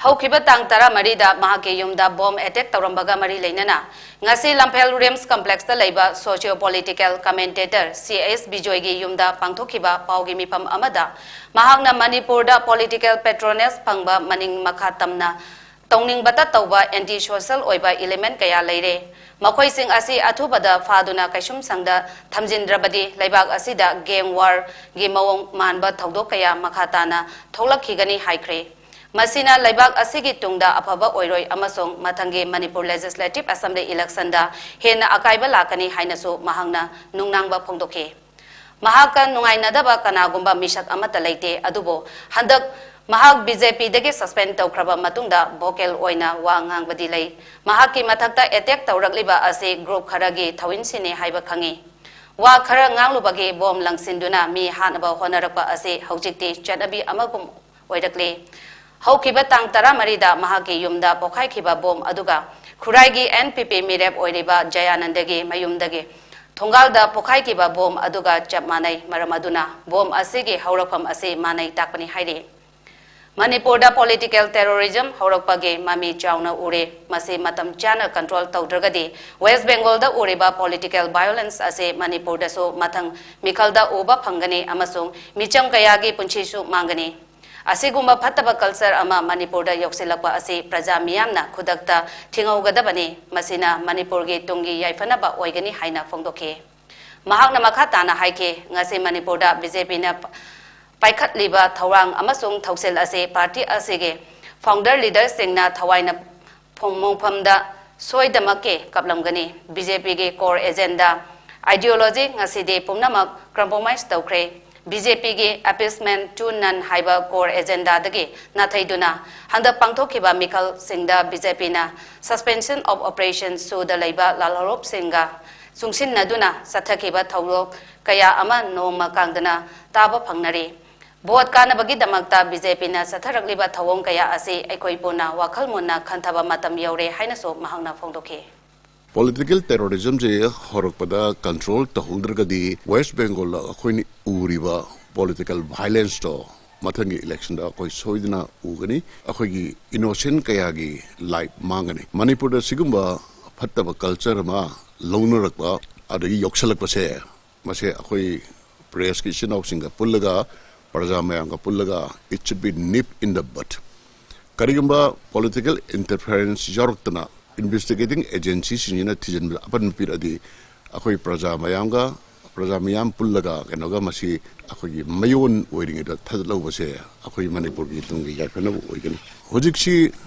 ꯍꯧꯈꯤꯕ ꯇꯥꯡ ꯇꯔꯥꯃꯔꯤꯗ ꯃꯍꯥꯛꯀꯤ ꯌꯨꯝꯗ ꯕꯣꯝ ꯑꯦꯇꯦꯛ ꯇꯧꯔꯝꯕꯒ ꯃꯔꯤ ꯂꯩꯅꯅ ꯉꯁꯤ ꯂꯝꯐꯦꯜ ꯔꯤꯝꯁ ꯀꯝꯄ꯭ꯂꯦꯛꯁꯇ ꯂꯩꯕ socio political commentator C S ꯕꯤꯖꯣꯏꯒꯤ ꯌꯨꯝꯗ ꯄꯥꯡꯊꯣꯛꯈꯤꯕ ꯄꯥꯎꯒꯤ ꯃꯤꯐꯝ ꯑꯃꯗ ꯃꯍꯥꯛꯅ ꯃꯅꯤꯄꯨꯔꯗ ꯄꯣꯂꯤꯇꯤꯀꯦꯜ ꯄꯦꯇ꯭ꯔꯣꯅꯦꯖ ꯐꯪꯕ ꯃꯅꯤꯡ ꯃꯈꯥ ꯇꯝꯅ ꯇꯧꯅꯤꯡꯕꯇ ꯇꯧꯕ ꯑꯦꯟꯇꯤ ꯁꯣꯁꯦꯜ ꯑꯣꯏꯕ ꯏꯂꯤꯃꯦꯟ ꯀꯌꯥ ꯂꯩꯔꯦ꯫ ꯃꯈꯣꯏꯁꯤꯡ ꯑꯁꯤ ꯑꯊꯨꯕꯗ ꯐꯥꯗꯨꯅ ꯀꯩꯁꯨꯝꯁꯪꯗ ꯊꯝꯖꯤꯟꯗ꯭ꯔꯕꯗꯤ ꯂꯩꯕꯥꯛ ꯑꯁꯤꯗ ꯒꯦꯡ ꯋꯥꯔꯒꯤ ꯃꯑꯣꯡ ꯃꯥꯟꯕ ꯊꯧꯗꯣꯛ ꯀꯌꯥ ꯃꯈꯥ ꯇꯥꯅ ꯊꯣꯛꯂꯛꯈꯤꯒꯅꯤ ꯍꯥꯏꯈ꯭ꯔꯦ꯫ ꯃꯁꯤꯅ ꯂꯩꯕꯥꯛ ꯑꯁꯤꯒꯤ ꯇꯨꯡꯗ ꯑꯐꯕ ꯑꯣꯏꯔꯣꯏ ꯑꯃꯁꯨꯡ ꯃꯊꯪꯒꯤ ꯃꯅꯤꯄꯨꯔ ꯂꯦꯖꯤꯁꯂꯦꯇꯤꯚ ꯑꯦꯁꯦꯝꯕ꯭ꯂꯤ ꯏꯂꯦꯛꯁꯟꯗ ꯍꯦꯟꯅ ꯑꯀꯥꯏꯕ ꯂꯥꯛꯀꯅꯤ ꯍꯥꯏꯅꯁꯨ ꯃꯍꯥꯛꯅ ꯅꯨꯡꯅꯥꯡꯕ ꯐꯣꯡꯗꯣꯛꯈꯤ꯫ ꯃꯍꯥꯛꯀ ꯅꯨꯡꯉꯥꯏꯅꯗꯕ ꯀꯅꯥꯒꯨꯝꯕ ꯃꯤꯁꯛ ꯑꯃꯠꯇ ꯂꯩꯇꯦ, ꯑꯗꯨꯕꯨ ꯍꯟꯗꯛ ꯃꯍꯥꯛ ꯕꯤ ꯖꯦ ꯄꯤꯗꯒꯤ ꯁꯁꯄꯦꯟ ꯇꯧꯈ꯭ꯔꯕ ꯃꯇꯨꯡꯗ ꯚꯣꯀꯦꯜ ꯑꯣꯏꯅ ꯋꯥ ꯉꯥꯡꯕꯗꯤ ꯂꯩ꯫ ꯃꯍꯥꯛꯀꯤ ꯃꯊꯛꯇ ꯑꯦꯇꯦꯛ ꯇꯧꯔꯛꯂꯤꯕ ꯑꯁꯤ ꯒ꯭ꯔꯨꯞ ꯈꯔꯒꯤ ꯊꯧꯏꯟꯁꯤꯅꯤ ꯍꯥꯏꯕ ꯈꯪꯏ꯫ ꯋꯥ ꯈꯔ ꯉꯥꯡꯂꯨꯕꯒꯤ ꯕꯣꯝ ꯂꯪꯁꯤꯟꯗꯨꯅ ꯃꯤ ꯍꯥꯠꯅꯕ ꯍꯣꯠꯅꯔꯛꯄ ꯑꯁꯤ ꯍꯧꯖꯤꯛꯇꯤ ꯆꯠꯅꯕꯤ ꯑꯃꯒꯨꯝ ꯑꯣꯏꯔꯛꯂꯤ꯫ ꯍꯧꯈꯤꯕ ꯇꯥꯡ ꯇꯔꯥꯃꯔꯤꯗ ꯃꯍꯥꯛꯀꯤ ꯌꯨꯝꯗ ꯄꯣꯈꯥꯏꯈꯤꯕ ꯕꯣꯝ ꯑꯗꯨꯒ ꯈꯨꯔꯥꯏꯒꯤ ꯑꯦꯟ ꯄꯤ ꯄꯤ ꯃꯤꯔꯦꯞ ꯑꯣꯏꯔꯤꯕ ꯖꯌꯥꯅꯟꯗꯒꯤ ꯃꯌꯨꯝꯗꯒꯤ ꯊꯣꯡꯒꯥꯜꯗ ꯄꯣꯈꯥꯏꯈꯤꯕ ꯕꯣꯝ ꯑꯗꯨꯒ ꯆꯞ ꯃꯥꯟꯅꯩ꯫ ꯃꯔꯝ ꯑꯗꯨꯅ ꯕꯣꯝ ꯑꯁꯤꯒꯤ ꯍꯧꯔꯛꯐꯝ ꯑꯁꯤ ꯃꯥꯟꯅꯩ ꯇꯥꯛꯄꯅꯤ ꯍꯥꯏꯔꯤ꯫ ꯃꯅꯤꯄꯨꯔꯗ ꯄꯣꯂꯤꯇꯤꯀꯦꯜ ꯇꯦꯔꯣꯔꯤꯖꯝ ꯍꯧꯔꯛꯄꯒꯤ ꯃꯃꯤ ꯆꯥꯎꯅ ꯎꯔꯦ꯫ ꯃꯁꯤ ꯃꯇꯝ ꯆꯥꯅ ꯀꯟꯇ꯭ꯔꯣꯜ ꯇꯧꯗ꯭ꯔꯒꯗꯤ ꯋꯦꯁ ꯕꯦꯡꯒꯣꯜꯗ ꯎꯔꯤꯕ ꯄꯣꯂꯤꯇꯤꯀꯦꯜ ꯚꯥꯏꯑꯣꯂꯦꯟꯁ ꯑꯁꯤ ꯃꯅꯤꯄꯨꯔꯗꯁꯨ ꯃꯊꯪ ꯃꯤꯈꯜꯗ ꯎꯕ ꯐꯪꯒꯅꯤ ꯑꯃꯁꯨꯡ ꯃꯤꯆꯝ ꯀꯌꯥꯒꯤ ꯄꯨꯟꯁꯤꯁꯨ ꯃꯥꯡꯒꯅꯤ꯫ ꯑꯁꯤꯒꯨꯝꯕ ꯐꯠꯇꯕ ꯀꯜꯆꯔ ꯑꯃ ꯃꯅꯤꯄꯨꯔꯗ ꯌꯧꯁꯤꯜꯂꯛꯄ ꯑꯁꯤ ꯄ꯭ꯔꯖꯥ ꯃꯤꯌꯥꯝꯅ ꯈꯨꯗꯛꯇ ꯊꯤꯡꯍꯧꯒꯗꯕꯅꯤ꯫ ꯃꯁꯤꯅ ꯃꯅꯤꯄꯨꯔꯒꯤ ꯇꯨꯡꯒꯤ ꯌꯥꯏꯐꯅꯕ ꯑꯣꯏꯒꯅꯤ ꯍꯥꯏꯅ ꯐꯣꯡꯗꯣꯛꯈꯤ꯫ ꯃꯍꯥꯛꯅ ꯃꯈꯥ ꯇꯥꯅ ꯍꯥꯏꯈꯤ, ꯉꯁꯤ ꯃꯅꯤꯄꯨꯔꯗ ꯕꯤ ꯖꯦ ꯄꯤꯅ ꯄꯥꯏꯈꯠꯂꯤꯕ ꯊꯧꯔꯥꯡ ꯑꯃꯁꯨꯡ ꯊꯧꯁꯤꯜ ꯑꯁꯤ ꯄꯥꯔꯇꯤ ꯑꯁꯤꯒꯤ ꯐꯥꯎꯟꯗꯔ ꯂꯤꯗꯔꯁꯤꯡꯅ ꯊꯋꯥꯏꯅ ꯐꯣꯡ-, ꯃꯣꯡꯐꯝꯗ ꯁꯣꯏꯗꯃꯛꯀꯤ ꯀꯞꯂꯝꯒꯅꯤ꯫ ꯕꯤ ꯖꯦ ꯄꯤꯒꯤ ꯀꯣꯔ ꯑꯦꯖꯦꯟꯗꯥ, ꯑꯥꯏꯗꯤꯌꯣꯂꯣꯖꯤ ꯉꯁꯤꯗꯤ ꯄꯨꯝꯅꯃꯛ ꯀꯝꯄ꯭ꯔꯣꯃꯥꯏꯁ ꯇꯧꯈ꯭ꯔꯦ꯫ ꯕꯤ ꯖꯦ ꯄꯤꯒꯤ ꯑꯦꯄꯤꯁꯃꯦꯟ ꯇꯨ ꯅꯟ ꯍꯥꯏꯕ ꯀꯣꯔ ꯑꯦꯖꯦꯟꯗꯥꯗꯒꯤ ꯅꯥꯊꯩꯗꯨꯅ ꯍꯟꯗꯛ ꯄꯥꯡꯊꯣꯛꯈꯤꯕ ꯃꯤꯈꯜꯁꯤꯡꯗ ꯕꯤ ꯖꯦ ꯄꯤꯅ Suspension of Operation ꯁꯨꯗ ꯂꯩꯕ ꯂꯥꯜꯍꯧꯂꯨꯞꯁꯤꯡꯒ ꯆꯨꯡꯁꯤꯟꯅꯗꯨꯅ ꯆꯠꯊꯈꯤꯕ ꯊꯧꯗꯣꯛ ꯀꯌꯥ ꯑꯃ ꯅꯣꯡꯃ ꯀꯥꯡꯗꯅ ꯇꯥꯕ ꯐꯪꯅꯔꯤ꯫ ꯚꯣꯠ ꯀꯥꯅꯕꯒꯤꯗꯃꯛꯇ ꯕꯤ ꯖꯦ ꯄꯤꯅ ꯆꯠꯊꯔꯛꯂꯤꯕ ꯊꯧꯑꯣꯡ ꯀꯌꯥ ꯑꯁꯤ ꯑꯩꯈꯣꯏ ꯄꯨꯟꯅ ꯋꯥꯈꯜ ꯃꯨꯟꯅ ꯈꯟꯊꯕ ꯃꯇꯝ ꯌꯧꯔꯦ ꯍꯥꯏꯅꯁꯨ ꯃꯍꯥꯛꯅ ꯐꯣꯡꯗꯣꯛꯈꯤ꯫ ꯄꯣꯂꯤꯇꯤꯀꯦꯜ ꯇꯦꯔꯣꯔꯤꯖꯝꯁꯦ ꯍꯧꯔꯛꯄꯗ ꯀꯟꯇ꯭ꯔꯣꯜ ꯇꯧꯍꯧꯗ꯭ꯔꯒꯗꯤ ꯋꯦꯁ ꯕꯦꯡꯒꯣꯜꯗ ꯑꯩꯈꯣꯏꯅ ꯎꯔꯤꯕ ꯄꯣꯂꯤꯇꯤꯀꯦꯜ ꯚꯥꯏꯂꯦꯟꯁꯇꯣ ꯃꯊꯪꯒꯤ ꯏꯂꯦꯛꯁꯟꯗ ꯑꯩꯈꯣꯏ ꯁꯣꯏꯗꯅ ꯎꯒꯅꯤ꯫ ꯑꯩꯈꯣꯏꯒꯤ ꯏꯅꯣꯁꯦꯟ ꯀꯌꯥꯒꯤ ꯂꯥꯏꯐ ꯃꯥꯡꯒꯅꯤ꯫ ꯃꯅꯤꯄꯨꯔꯗ ꯁꯤꯒꯨꯝꯕ ꯐꯠꯇꯕ ꯀꯜꯆꯔ ꯑꯃ ꯂꯧꯅꯔꯛꯄ ꯑꯗꯒꯤ ꯌꯣꯛꯁꯜꯂꯛꯄꯁꯦ, ꯃꯁꯦ ꯑꯩꯈꯣꯏ ꯄ꯭ꯔꯦꯁꯀꯤ ꯏꯆꯤꯟ ꯏꯅꯥꯎꯁꯤꯡꯒ ꯄꯨꯜꯂꯒ, ꯄ꯭ꯔꯖꯥ ꯃꯌꯥꯝꯒ ꯄꯨꯜꯂꯒ, it should be nip in the bud꯫ ꯀꯔꯤꯒꯨꯝꯕ ꯄꯣꯂꯤꯇꯤꯀꯦꯜ ꯏꯟꯇꯔꯐꯤꯌꯔꯦꯟꯁ ꯌꯥꯎꯔꯛꯇꯅ ꯏꯟꯚꯦꯁꯇꯤꯒꯦꯇꯤꯡ ꯑꯦꯖꯦꯟꯁꯤꯁꯤꯡꯁꯤꯅ ꯊꯤꯖꯤꯟꯕꯗ ꯑꯄꯟꯕ ꯄꯤꯔꯛꯑꯗꯤ, ꯑꯩꯈꯣꯏ ꯄ꯭ꯔꯖꯥ ꯃꯌꯥꯝꯒ, ꯄ꯭ꯔꯖꯥ ꯃꯤꯌꯥꯝ ꯄꯨꯜꯂꯒ ꯀꯩꯅꯣꯒ ꯃꯁꯤ ꯑꯩꯈꯣꯏꯒꯤ ꯃꯌꯣꯟ ꯑꯣꯏꯔꯤꯉꯩꯗ ꯊꯥꯗꯠꯍꯧꯕꯁꯦ ꯑꯩꯈꯣꯏ ꯃꯅꯤꯄꯨꯔꯒꯤ ꯇꯨꯡꯒꯤ ꯌꯥꯏꯐꯅꯕ ꯑꯣꯏꯒꯅꯤ꯫ ꯍꯧꯖꯤꯛꯁꯤ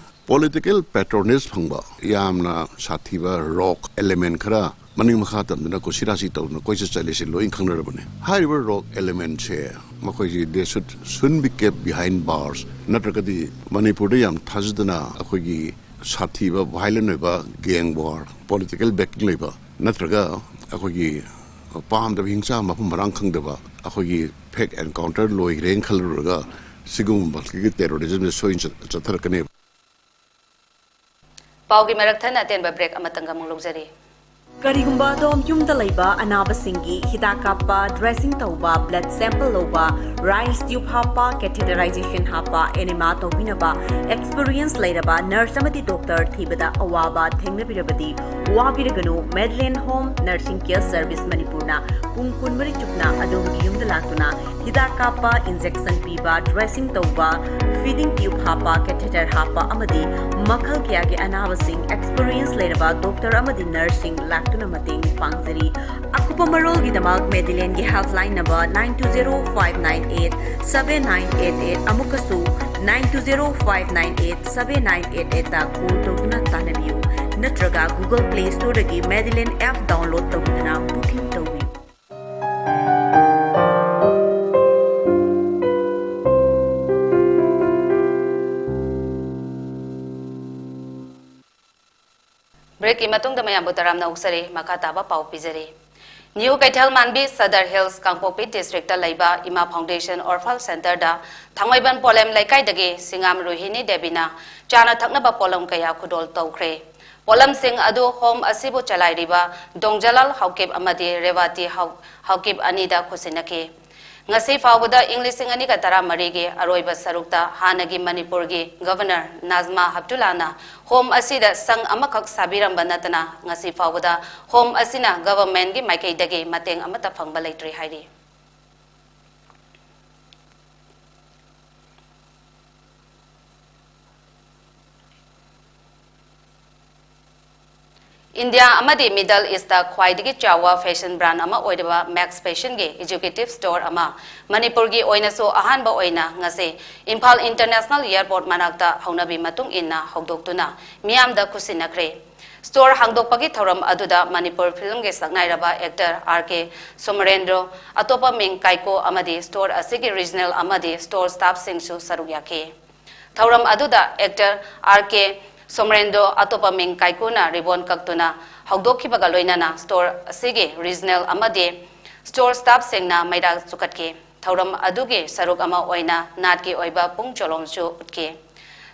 ꯄꯣꯂꯤꯇꯤꯀꯦꯜ ꯄꯦꯇ꯭ꯔꯣꯅꯦꯖ ꯐꯪꯕ ꯌꯥꯝꯅ ꯁꯥꯊꯤꯕ ꯔꯣꯛ ꯑꯦꯂꯤꯃꯦꯟ ꯈꯔ ꯃꯅꯤꯡ ꯃꯈꯥ ꯇꯝꯗꯅ ꯀꯨꯁꯤꯔꯥꯁꯤ ꯇꯧꯗꯅ ꯀꯣꯏꯆꯠ ꯆꯠꯂꯤꯁꯤ ꯂꯣꯏ ꯈꯪꯅꯔꯕꯅꯤ꯫ ꯍꯥꯏꯔꯤꯕ ꯔꯣꯛ ꯑꯦꯂꯤꯃꯦꯟꯁꯦ ꯃꯈꯣꯏꯁꯤ they should soon be kept behind bars, ꯅꯠꯇ꯭ꯔꯒꯗꯤ ꯃꯅꯤꯄꯨꯔꯗ ꯌꯥꯝ ꯊꯥꯖꯗꯅ ꯑꯩꯈꯣꯏꯒꯤ ꯁꯥꯊꯤꯕ ꯚꯥꯏꯂꯦꯟ ꯑꯣꯏꯕ ꯒꯦꯡ ꯋꯥꯔ, ꯄꯣꯂꯤꯇꯤꯀꯦꯜ ꯕꯦꯀꯤꯡ ꯂꯩꯕ, ꯅꯠꯇ꯭ꯔꯒ ꯑꯩꯈꯣꯏꯒꯤ ꯄꯥꯝꯗꯕ ꯍꯤꯡꯁꯥ ꯃꯐꯝ ꯃꯔꯥꯡ ꯈꯪꯗꯕ ꯑꯩꯈꯣꯏꯒꯤ ꯐꯦꯛ ꯑꯦꯟꯀꯥꯎꯟꯇꯔ ꯂꯣꯏꯈ꯭ꯔꯦꯅ ꯈꯜꯂꯨꯔꯒ ꯁꯤꯒꯨꯝꯕꯒꯤ ꯇꯦꯔꯣꯔꯤꯖꯝꯁꯦ ꯁꯣꯏꯅ ꯆꯠ- ꯆꯠꯊꯔꯛꯀꯅꯦꯕ꯫ ꯄꯥꯎꯒꯤ ꯃꯔꯛ ꯊꯠꯅ ꯑꯇꯦꯟꯕ ꯕ꯭ꯔꯦꯛ ꯑꯃꯇꯪꯒ ꯑꯃꯨꯛ ꯂꯧꯖꯔꯤ꯫ ꯀꯔꯤꯒꯨꯝꯕ ꯑꯗꯣꯝ ꯌꯨꯝꯗ ꯂꯩꯕ ꯑꯅꯥꯕꯁꯤꯡꯒꯤ ꯍꯤꯗꯥꯛ ꯀꯥꯞꯄ, ꯗ꯭ꯔꯦꯁꯤꯡ ꯇꯧꯕ, ꯕ꯭ꯂꯗ ꯁꯦꯝꯄꯜ ꯂꯧꯕ, ꯔꯥꯏꯁ ꯇ꯭ꯌꯨꯕ ꯍꯥꯞꯄ, ꯀꯦꯊꯦꯇꯔꯥꯏꯖꯦꯁꯟ ꯍꯥꯞꯄ, ꯑꯦꯅꯦꯃꯥ ꯇꯧꯕꯤꯅꯕ ꯑꯦꯛꯁꯄꯤꯔꯤꯌꯦꯟꯁ ꯂꯩꯔꯕ ꯅꯔꯁ ꯑꯃꯗꯤ ꯗꯣꯛꯇꯔ ꯊꯤꯕꯗ ꯑꯋꯥꯕ ꯊꯦꯡꯅꯕꯤꯔꯕꯗꯤ ꯋꯥꯕꯤꯔꯒꯅꯨ꯫ ꯃꯦꯗꯂꯦꯟ ꯍꯣꯝ ꯅꯔꯁꯤꯡ ꯀꯦꯌꯔ ꯁꯔꯚꯤꯁ ꯃꯅꯤꯄꯨꯔꯅ ꯄꯨꯡ ꯀꯨꯟꯃꯔꯤ ꯆꯨꯞꯅ ꯑꯗꯣꯝꯒꯤ ꯌꯨꯝꯗ ꯂꯥꯛꯇꯨꯅ ꯍꯤꯗꯥꯛ ꯀꯥꯞꯄ, ꯏꯟꯖꯦꯛꯁꯟ ꯄꯤꯕ, ꯗ꯭ꯔꯦꯁꯤꯡ ꯇꯧꯕ, ꯐꯤꯗꯤꯡ ꯇ꯭ꯌꯨꯕ ꯍꯥꯞꯄ, ꯀꯦꯊꯦꯇꯔ ꯍꯥꯞꯄ ꯑꯃꯗꯤ ꯃꯈꯜ ꯀꯌꯥꯒꯤ ꯑꯅꯥꯕꯁꯤꯡ ꯑꯦꯛꯁꯄꯤꯔꯤꯌꯦꯟꯁ ꯂꯩꯔꯕ ꯗꯣꯛꯇꯔ ꯑꯃꯗꯤ ꯅꯔꯁꯁꯤꯡ ꯂꯥꯛꯇꯨꯅ ꯃꯇꯦꯡ ꯄꯥꯡꯖꯔꯤ꯫ ꯑꯀꯨꯞꯄ ꯃꯔꯣꯜꯒꯤꯗꯃꯛ ꯃꯦꯗꯤꯂꯦꯟꯒꯤ helpline number nine two zero five nine eight seven nine eight eight ꯑꯃꯨꯛꯀꯁꯨ nine two zero five nine eight seven nine eight eight ꯇ ꯀꯣꯜ ꯇꯧꯗꯨꯅ ꯇꯥꯟꯅꯕꯤꯌꯨ, ꯅꯠꯇ꯭ꯔꯒ Google Play Store ꯗꯒꯤ ꯃꯦꯗꯤꯂꯦꯟ ꯑꯦꯞ ꯗꯥꯎꯟꯂꯣꯗ ꯇꯧꯗꯨꯅ ꯕꯨꯀꯤꯡ ꯇꯧꯕꯤꯌꯨ꯫ ꯕ꯭ꯔꯦꯛꯀꯤ ꯃꯇꯨꯡꯗ ꯃꯌꯥꯝꯕꯨ ꯇꯔꯥꯝꯅ ꯑꯣꯛꯆꯔꯤ꯫ ꯃꯈꯥ ꯇꯥꯕ ꯄꯥꯎ ꯄꯤꯖꯔꯤ꯫ ꯅ꯭ꯌꯨ ꯀꯩꯊꯦꯜ ꯃꯥꯟꯕꯤ ꯁꯗꯔ ꯍꯤꯜꯁ ꯀꯥꯡꯄꯣꯛꯄꯤ ꯗꯤꯁꯇ꯭ꯔꯤꯛꯇ ꯂꯩꯕ ꯏꯃꯥ ꯐꯥꯎꯟꯗꯦꯁꯟ ꯑꯣꯔꯐꯜ ꯁꯦꯟꯇꯔꯗ ꯊꯥꯡꯃꯩꯕꯟ ꯄꯣꯂꯦꯝ ꯂꯩꯀꯥꯏꯗꯒꯤ ꯁꯤꯡꯉꯥꯝ ꯔꯣꯍꯤꯅꯤ ꯗꯦꯕꯤꯅ ꯆꯥꯅ ꯊꯛꯅꯕ ꯄꯣꯠꯂꯝ ꯀꯌꯥ ꯈꯨꯗꯣꯜ ꯇꯧꯈ꯭ꯔꯦ꯫ ꯄꯣꯠꯂꯝꯁꯤꯡ ꯑꯗꯨ ꯍꯣꯝ ꯑꯁꯤꯕꯨ ꯆꯂꯥꯏꯔꯤꯕ ꯗꯣꯡꯖꯂꯥꯜ ꯍꯥꯎꯀꯤꯞ ꯑꯃꯗꯤ ꯔꯦꯋꯥꯇꯤ ꯍꯥꯎ-, ꯍꯥꯎꯀꯤꯞ ꯑꯅꯤꯗ ꯈꯨꯠꯁꯤꯟꯅꯈꯤ꯫ ꯉꯁꯤ ꯐꯥꯎꯕꯗ ꯏꯪ ꯂꯤꯁꯤꯡ ꯑꯅꯤꯒ ꯇꯔꯥꯃꯔꯤꯒꯤ ꯑꯔꯣꯏꯕ ꯁꯔꯨꯛꯇ ꯍꯥꯟꯅꯒꯤ ꯃꯅꯤꯄꯨꯔꯒꯤ ꯒꯚꯔꯅꯔ ꯅꯥꯖꯃꯥ ꯍꯞꯇꯨꯂꯥꯅ ꯍꯣꯝ ꯑꯁꯤꯗ ꯁꯪ ꯑꯃꯈꯛ ꯁꯥꯕꯤꯔꯝꯕ ꯅꯠꯇꯅ, ꯉꯁꯤ ꯐꯥꯎꯕꯗ ꯍꯣꯝ ꯑꯁꯤꯅ ꯒꯚꯔꯟꯃꯦꯟꯠꯀꯤ ꯃꯥꯏꯀꯩꯗꯒꯤ ꯃꯇꯦꯡ ꯑꯃꯠꯇ ꯐꯪꯕ ꯂꯩꯇ꯭ꯔꯤ ꯍꯥꯏꯔꯤ꯫ ꯏꯟꯗꯤꯌꯥ ꯑꯃꯗꯤ ꯃꯤꯗꯜ ꯏꯁꯇ ꯈ꯭ꯋꯥꯏꯗꯒꯤ ꯆꯥꯎꯕ ꯐꯦꯁꯟ ꯕ꯭ꯔꯥꯟ ꯑꯃ ꯑꯣꯏꯔꯤꯕ ꯃꯦꯛꯁ ꯐꯦꯁꯟꯒꯤ ꯑꯦꯛꯖꯤꯀ꯭ꯌꯨꯇꯤꯚ ꯁ꯭ꯇꯣꯔ ꯑꯃ ꯃꯅꯤꯄꯨꯔꯒꯤ ꯑꯣꯏꯅꯁꯨ ꯑꯍꯥꯟꯕ ꯑꯣꯏꯅ ꯉꯁꯤ ꯏꯝꯐꯥꯜ ꯏꯟꯇꯔꯅꯦꯁꯅꯦꯜ ꯑꯦꯌꯔꯄꯣꯔꯠ ꯃꯅꯥꯛꯇ ꯍꯧꯅꯕꯤ ꯃꯇꯨꯡ ꯏꯟꯅ ꯍꯧꯗꯣꯛꯇꯨꯅ ꯃꯤꯌꯥꯝꯗ ꯈꯨꯠꯁꯤꯟꯅꯈ꯭ꯔꯦ꯫ ꯁ꯭ꯇꯣꯔ ꯍꯥꯡꯗꯣꯛꯄꯒꯤ ꯊꯧꯔꯝ ꯑꯗꯨꯗ ꯃꯅꯤꯄꯨꯔ ꯐꯤꯂꯝꯒꯤ ꯁꯛꯅꯥꯏꯔꯕ ꯑꯦꯛꯇꯔ ꯑꯥꯔ ꯀꯦ ꯁꯣꯃꯔꯦꯟꯗ꯭ꯔꯣ, ꯑꯇꯣꯞꯄ ꯃꯤꯡ ꯀꯥꯏꯀꯣ ꯑꯃꯗꯤ ꯁ꯭ꯇꯣꯔ ꯑꯁꯤꯒꯤ ꯔꯤꯖꯅꯦꯜ ꯑꯃꯗꯤ ꯁ꯭ꯇꯣꯔ ꯁ꯭ꯇꯥꯐꯁꯤꯡꯁꯨ ꯁꯔꯨꯛ ꯌꯥꯈꯤ꯫ ꯊꯧꯔꯝ ꯑꯗꯨꯗ ꯑꯦꯛꯇꯔ ꯑꯥꯔ ꯀꯦ ꯁꯣꯃꯔꯦꯟꯗ꯭ꯔꯣ, ꯑꯇꯣꯞꯄ ꯃꯤꯡ ꯀꯥꯏꯀꯨꯅ ꯔꯤꯕꯣꯟ ꯀꯛꯇꯨꯅ ꯍꯧꯗꯣꯛꯈꯤꯕꯒ ꯂꯣꯏꯅꯅ ꯁ꯭ꯇꯣꯔ ꯑꯁꯤꯒꯤ ꯔꯤꯖꯅꯦꯜ ꯑꯃꯗꯤ ꯁ꯭ꯇꯣꯔ ꯁ꯭ꯇꯥꯐꯁꯤꯡꯅ ꯃꯩꯔꯥ ꯆꯨꯈꯠꯈꯤ꯫ ꯊꯧꯔꯝ ꯑꯗꯨꯒꯤ ꯁꯔꯨꯛ ꯑꯃ ꯑꯣꯏꯅ ꯅꯥꯠꯀꯤ ꯑꯣꯏꯕ ꯄꯨꯡ ꯆꯣꯂꯣꯝꯁꯨ ꯎꯠꯈꯤ꯫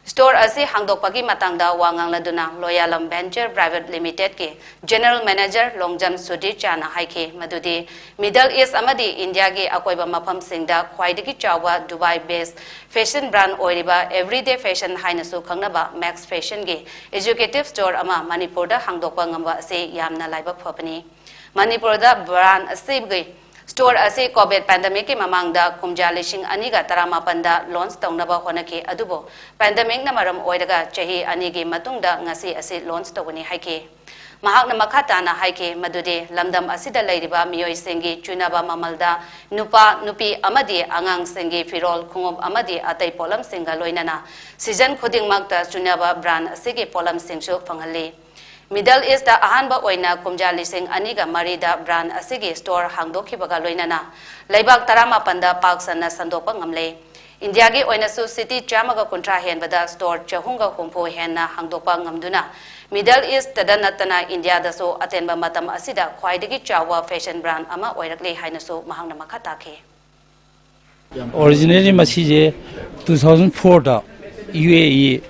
ꯁ꯭ꯇꯣꯔ ꯑꯁꯤ ꯍꯥꯡꯗꯣꯛꯄꯒꯤ ꯃꯇꯥꯡꯗ ꯋꯥ ꯉꯥꯡꯂꯗꯨꯅ ꯂꯣꯌꯥꯂꯝ venture private ꯂꯤꯃꯤꯇꯦꯗꯀꯤ general manager Longjam Sudhir ꯆꯥꯅ ꯍꯥꯏꯈꯤ ꯃꯗꯨꯗꯤ ꯃꯤꯗꯜ ꯏꯁ ꯑꯃꯗꯤ ꯏꯟꯗꯤꯌꯥꯒꯤ ꯑꯀꯣꯏꯕ ꯃꯐꯝꯁꯤꯡꯗ ꯈ꯭ꯋꯥꯏꯗꯒꯤ ꯆꯥꯎꯕ ꯗꯨꯕꯥꯏ ꯕꯦꯁ ꯐꯦꯁꯟ ꯕ꯭ꯔꯥꯟ ꯑꯣꯏꯔꯤꯕ ꯑꯦꯚ꯭ꯔꯤꯗꯦ ꯐꯦꯁꯟ ꯍꯥꯏꯅꯁꯨ ꯈꯪꯅꯕ ꯃꯦꯛꯁ ꯐꯦꯁꯟꯒꯤ ꯑꯦꯛꯖꯤꯀ꯭ꯌꯨꯇꯤꯚ ꯁ꯭ꯇꯣꯔ ꯑꯃ ꯃꯅꯤꯄꯨꯔꯗ ꯍꯥꯡꯗꯣꯛꯄ ꯉꯝꯕ ꯑꯁꯤ ꯌꯥꯝꯅ ꯂꯥꯏꯕꯛ ꯐꯕꯅꯤ꯫ ꯃꯅꯤꯄꯨꯔꯗ ꯕ꯭ꯔꯥꯟ ꯑꯁꯤꯒꯤ ꯁ꯭ꯇꯣꯔ ꯑꯁꯤ ꯀꯣꯚꯤꯗ ꯄꯦꯟꯗꯦꯃꯤꯛꯀꯤ ꯃꯃꯥꯡꯗ ꯀꯨꯝꯖꯥ ꯂꯤꯁꯤꯡ ꯑꯅꯤꯒ ꯇꯔꯥꯃꯥꯄꯟꯗ ꯂꯣꯟꯆ ꯇꯧꯅꯕ ꯍꯣꯠꯅꯈꯤ, ꯑꯗꯨꯕꯨ ꯄꯦꯟꯗꯦꯃꯤꯛꯅ ꯃꯔꯝ ꯑꯣꯏꯔꯒ ꯆꯍꯤ ꯑꯅꯤꯒꯤ ꯃꯇꯨꯡꯗ ꯉꯁꯤ ꯑꯁꯤ ꯂꯣꯟꯆ ꯇꯧꯒꯅꯤ ꯍꯥꯏꯈꯤ꯫ ꯃꯍꯥꯛꯅ ꯃꯈꯥ ꯇꯥꯅ ꯍꯥꯏꯈꯤ ꯃꯗꯨꯗꯤ ꯂꯝꯗꯝ ꯑꯁꯤꯗ ꯂꯩꯔꯤꯕ ꯃꯤꯑꯣꯏꯁꯤꯡꯒꯤ ꯆꯨꯅꯕ ꯃꯃꯜꯗ ꯅꯨꯄꯥ, ꯅꯨꯄꯤ ꯑꯃꯗꯤ ꯑꯉꯥꯡꯁꯤꯡꯒꯤ ꯐꯤꯔꯣꯜ, ꯈꯣꯡꯎꯞ ꯑꯃꯗꯤ ꯑꯇꯩ ꯄꯣꯠꯂꯝꯁꯤꯡꯒ ꯂꯣꯏꯅꯅ ꯁꯤꯖꯟ ꯈꯨꯗꯤꯡꯃꯛꯇ ꯆꯨꯅꯕ ꯕ꯭ꯔꯥꯟ ꯑꯁꯤꯒꯤ ꯄꯣꯠꯂꯝꯁꯤꯡꯁꯨ ꯐꯪꯍꯜꯂꯤ꯫ ꯃꯤꯗꯜ ꯏꯁꯇ ꯑꯍꯥꯟꯕ ꯑꯣꯏꯅ ꯀꯨꯝꯖꯥ ꯂꯤꯁꯤꯡ ꯑꯅꯤꯒ ꯃꯔꯤꯗ ꯕ꯭ꯔꯥꯟ ꯑꯁꯤꯒꯤ ꯁ꯭ꯇꯣꯔ ꯍꯥꯡꯗꯣꯛꯈꯤꯕꯒ ꯂꯣꯏꯅꯅ ꯂꯩꯕꯥꯛ ꯇꯔꯥꯃꯥꯄꯟꯗ ꯄꯥꯛ ꯁꯟꯅ ꯁꯟꯗꯣꯛꯄ ꯉꯝꯂꯦ꯫ ꯏꯟꯗꯤꯌꯥꯒꯤ ꯑꯣꯏꯅꯁꯨ ꯁꯤꯇꯤ ꯆꯥꯝꯃꯒ ꯀꯨꯟꯊ꯭ꯔꯥ ꯍꯦꯟꯕꯗ ꯁ꯭ꯇꯣꯔ ꯆꯍꯨꯝꯒ ꯍꯨꯝꯐꯨ ꯍꯦꯟꯅ ꯍꯥꯡꯗꯣꯛꯄ ꯉꯝꯗꯨꯅ ꯃꯤꯗꯜ ꯏꯁꯇꯗ ꯅꯠꯇꯅ ꯏꯟꯗꯤꯌꯥꯗꯁꯨ ꯑꯇꯦꯟꯕ ꯃꯇꯝ ꯑꯁꯤꯗ ꯈ꯭ꯋꯥꯏꯗꯒꯤ ꯆꯥꯎꯕ ꯐꯦꯁꯟ ꯕ꯭ꯔꯥꯟ ꯑꯃ ꯑꯣꯏꯔꯛꯂꯤ ꯍꯥꯏꯅꯁꯨ ꯃꯍꯥꯛꯅ ꯃꯈꯥ ꯇꯥꯈꯤ꯫ ꯑꯣꯔꯤꯖꯤꯅꯦꯜꯂꯤ ꯃꯁꯤꯁꯦ ꯇꯨ ꯊꯥꯎꯖꯟ ꯐꯣꯔꯗ ꯌꯨ ꯑꯦ ꯏ,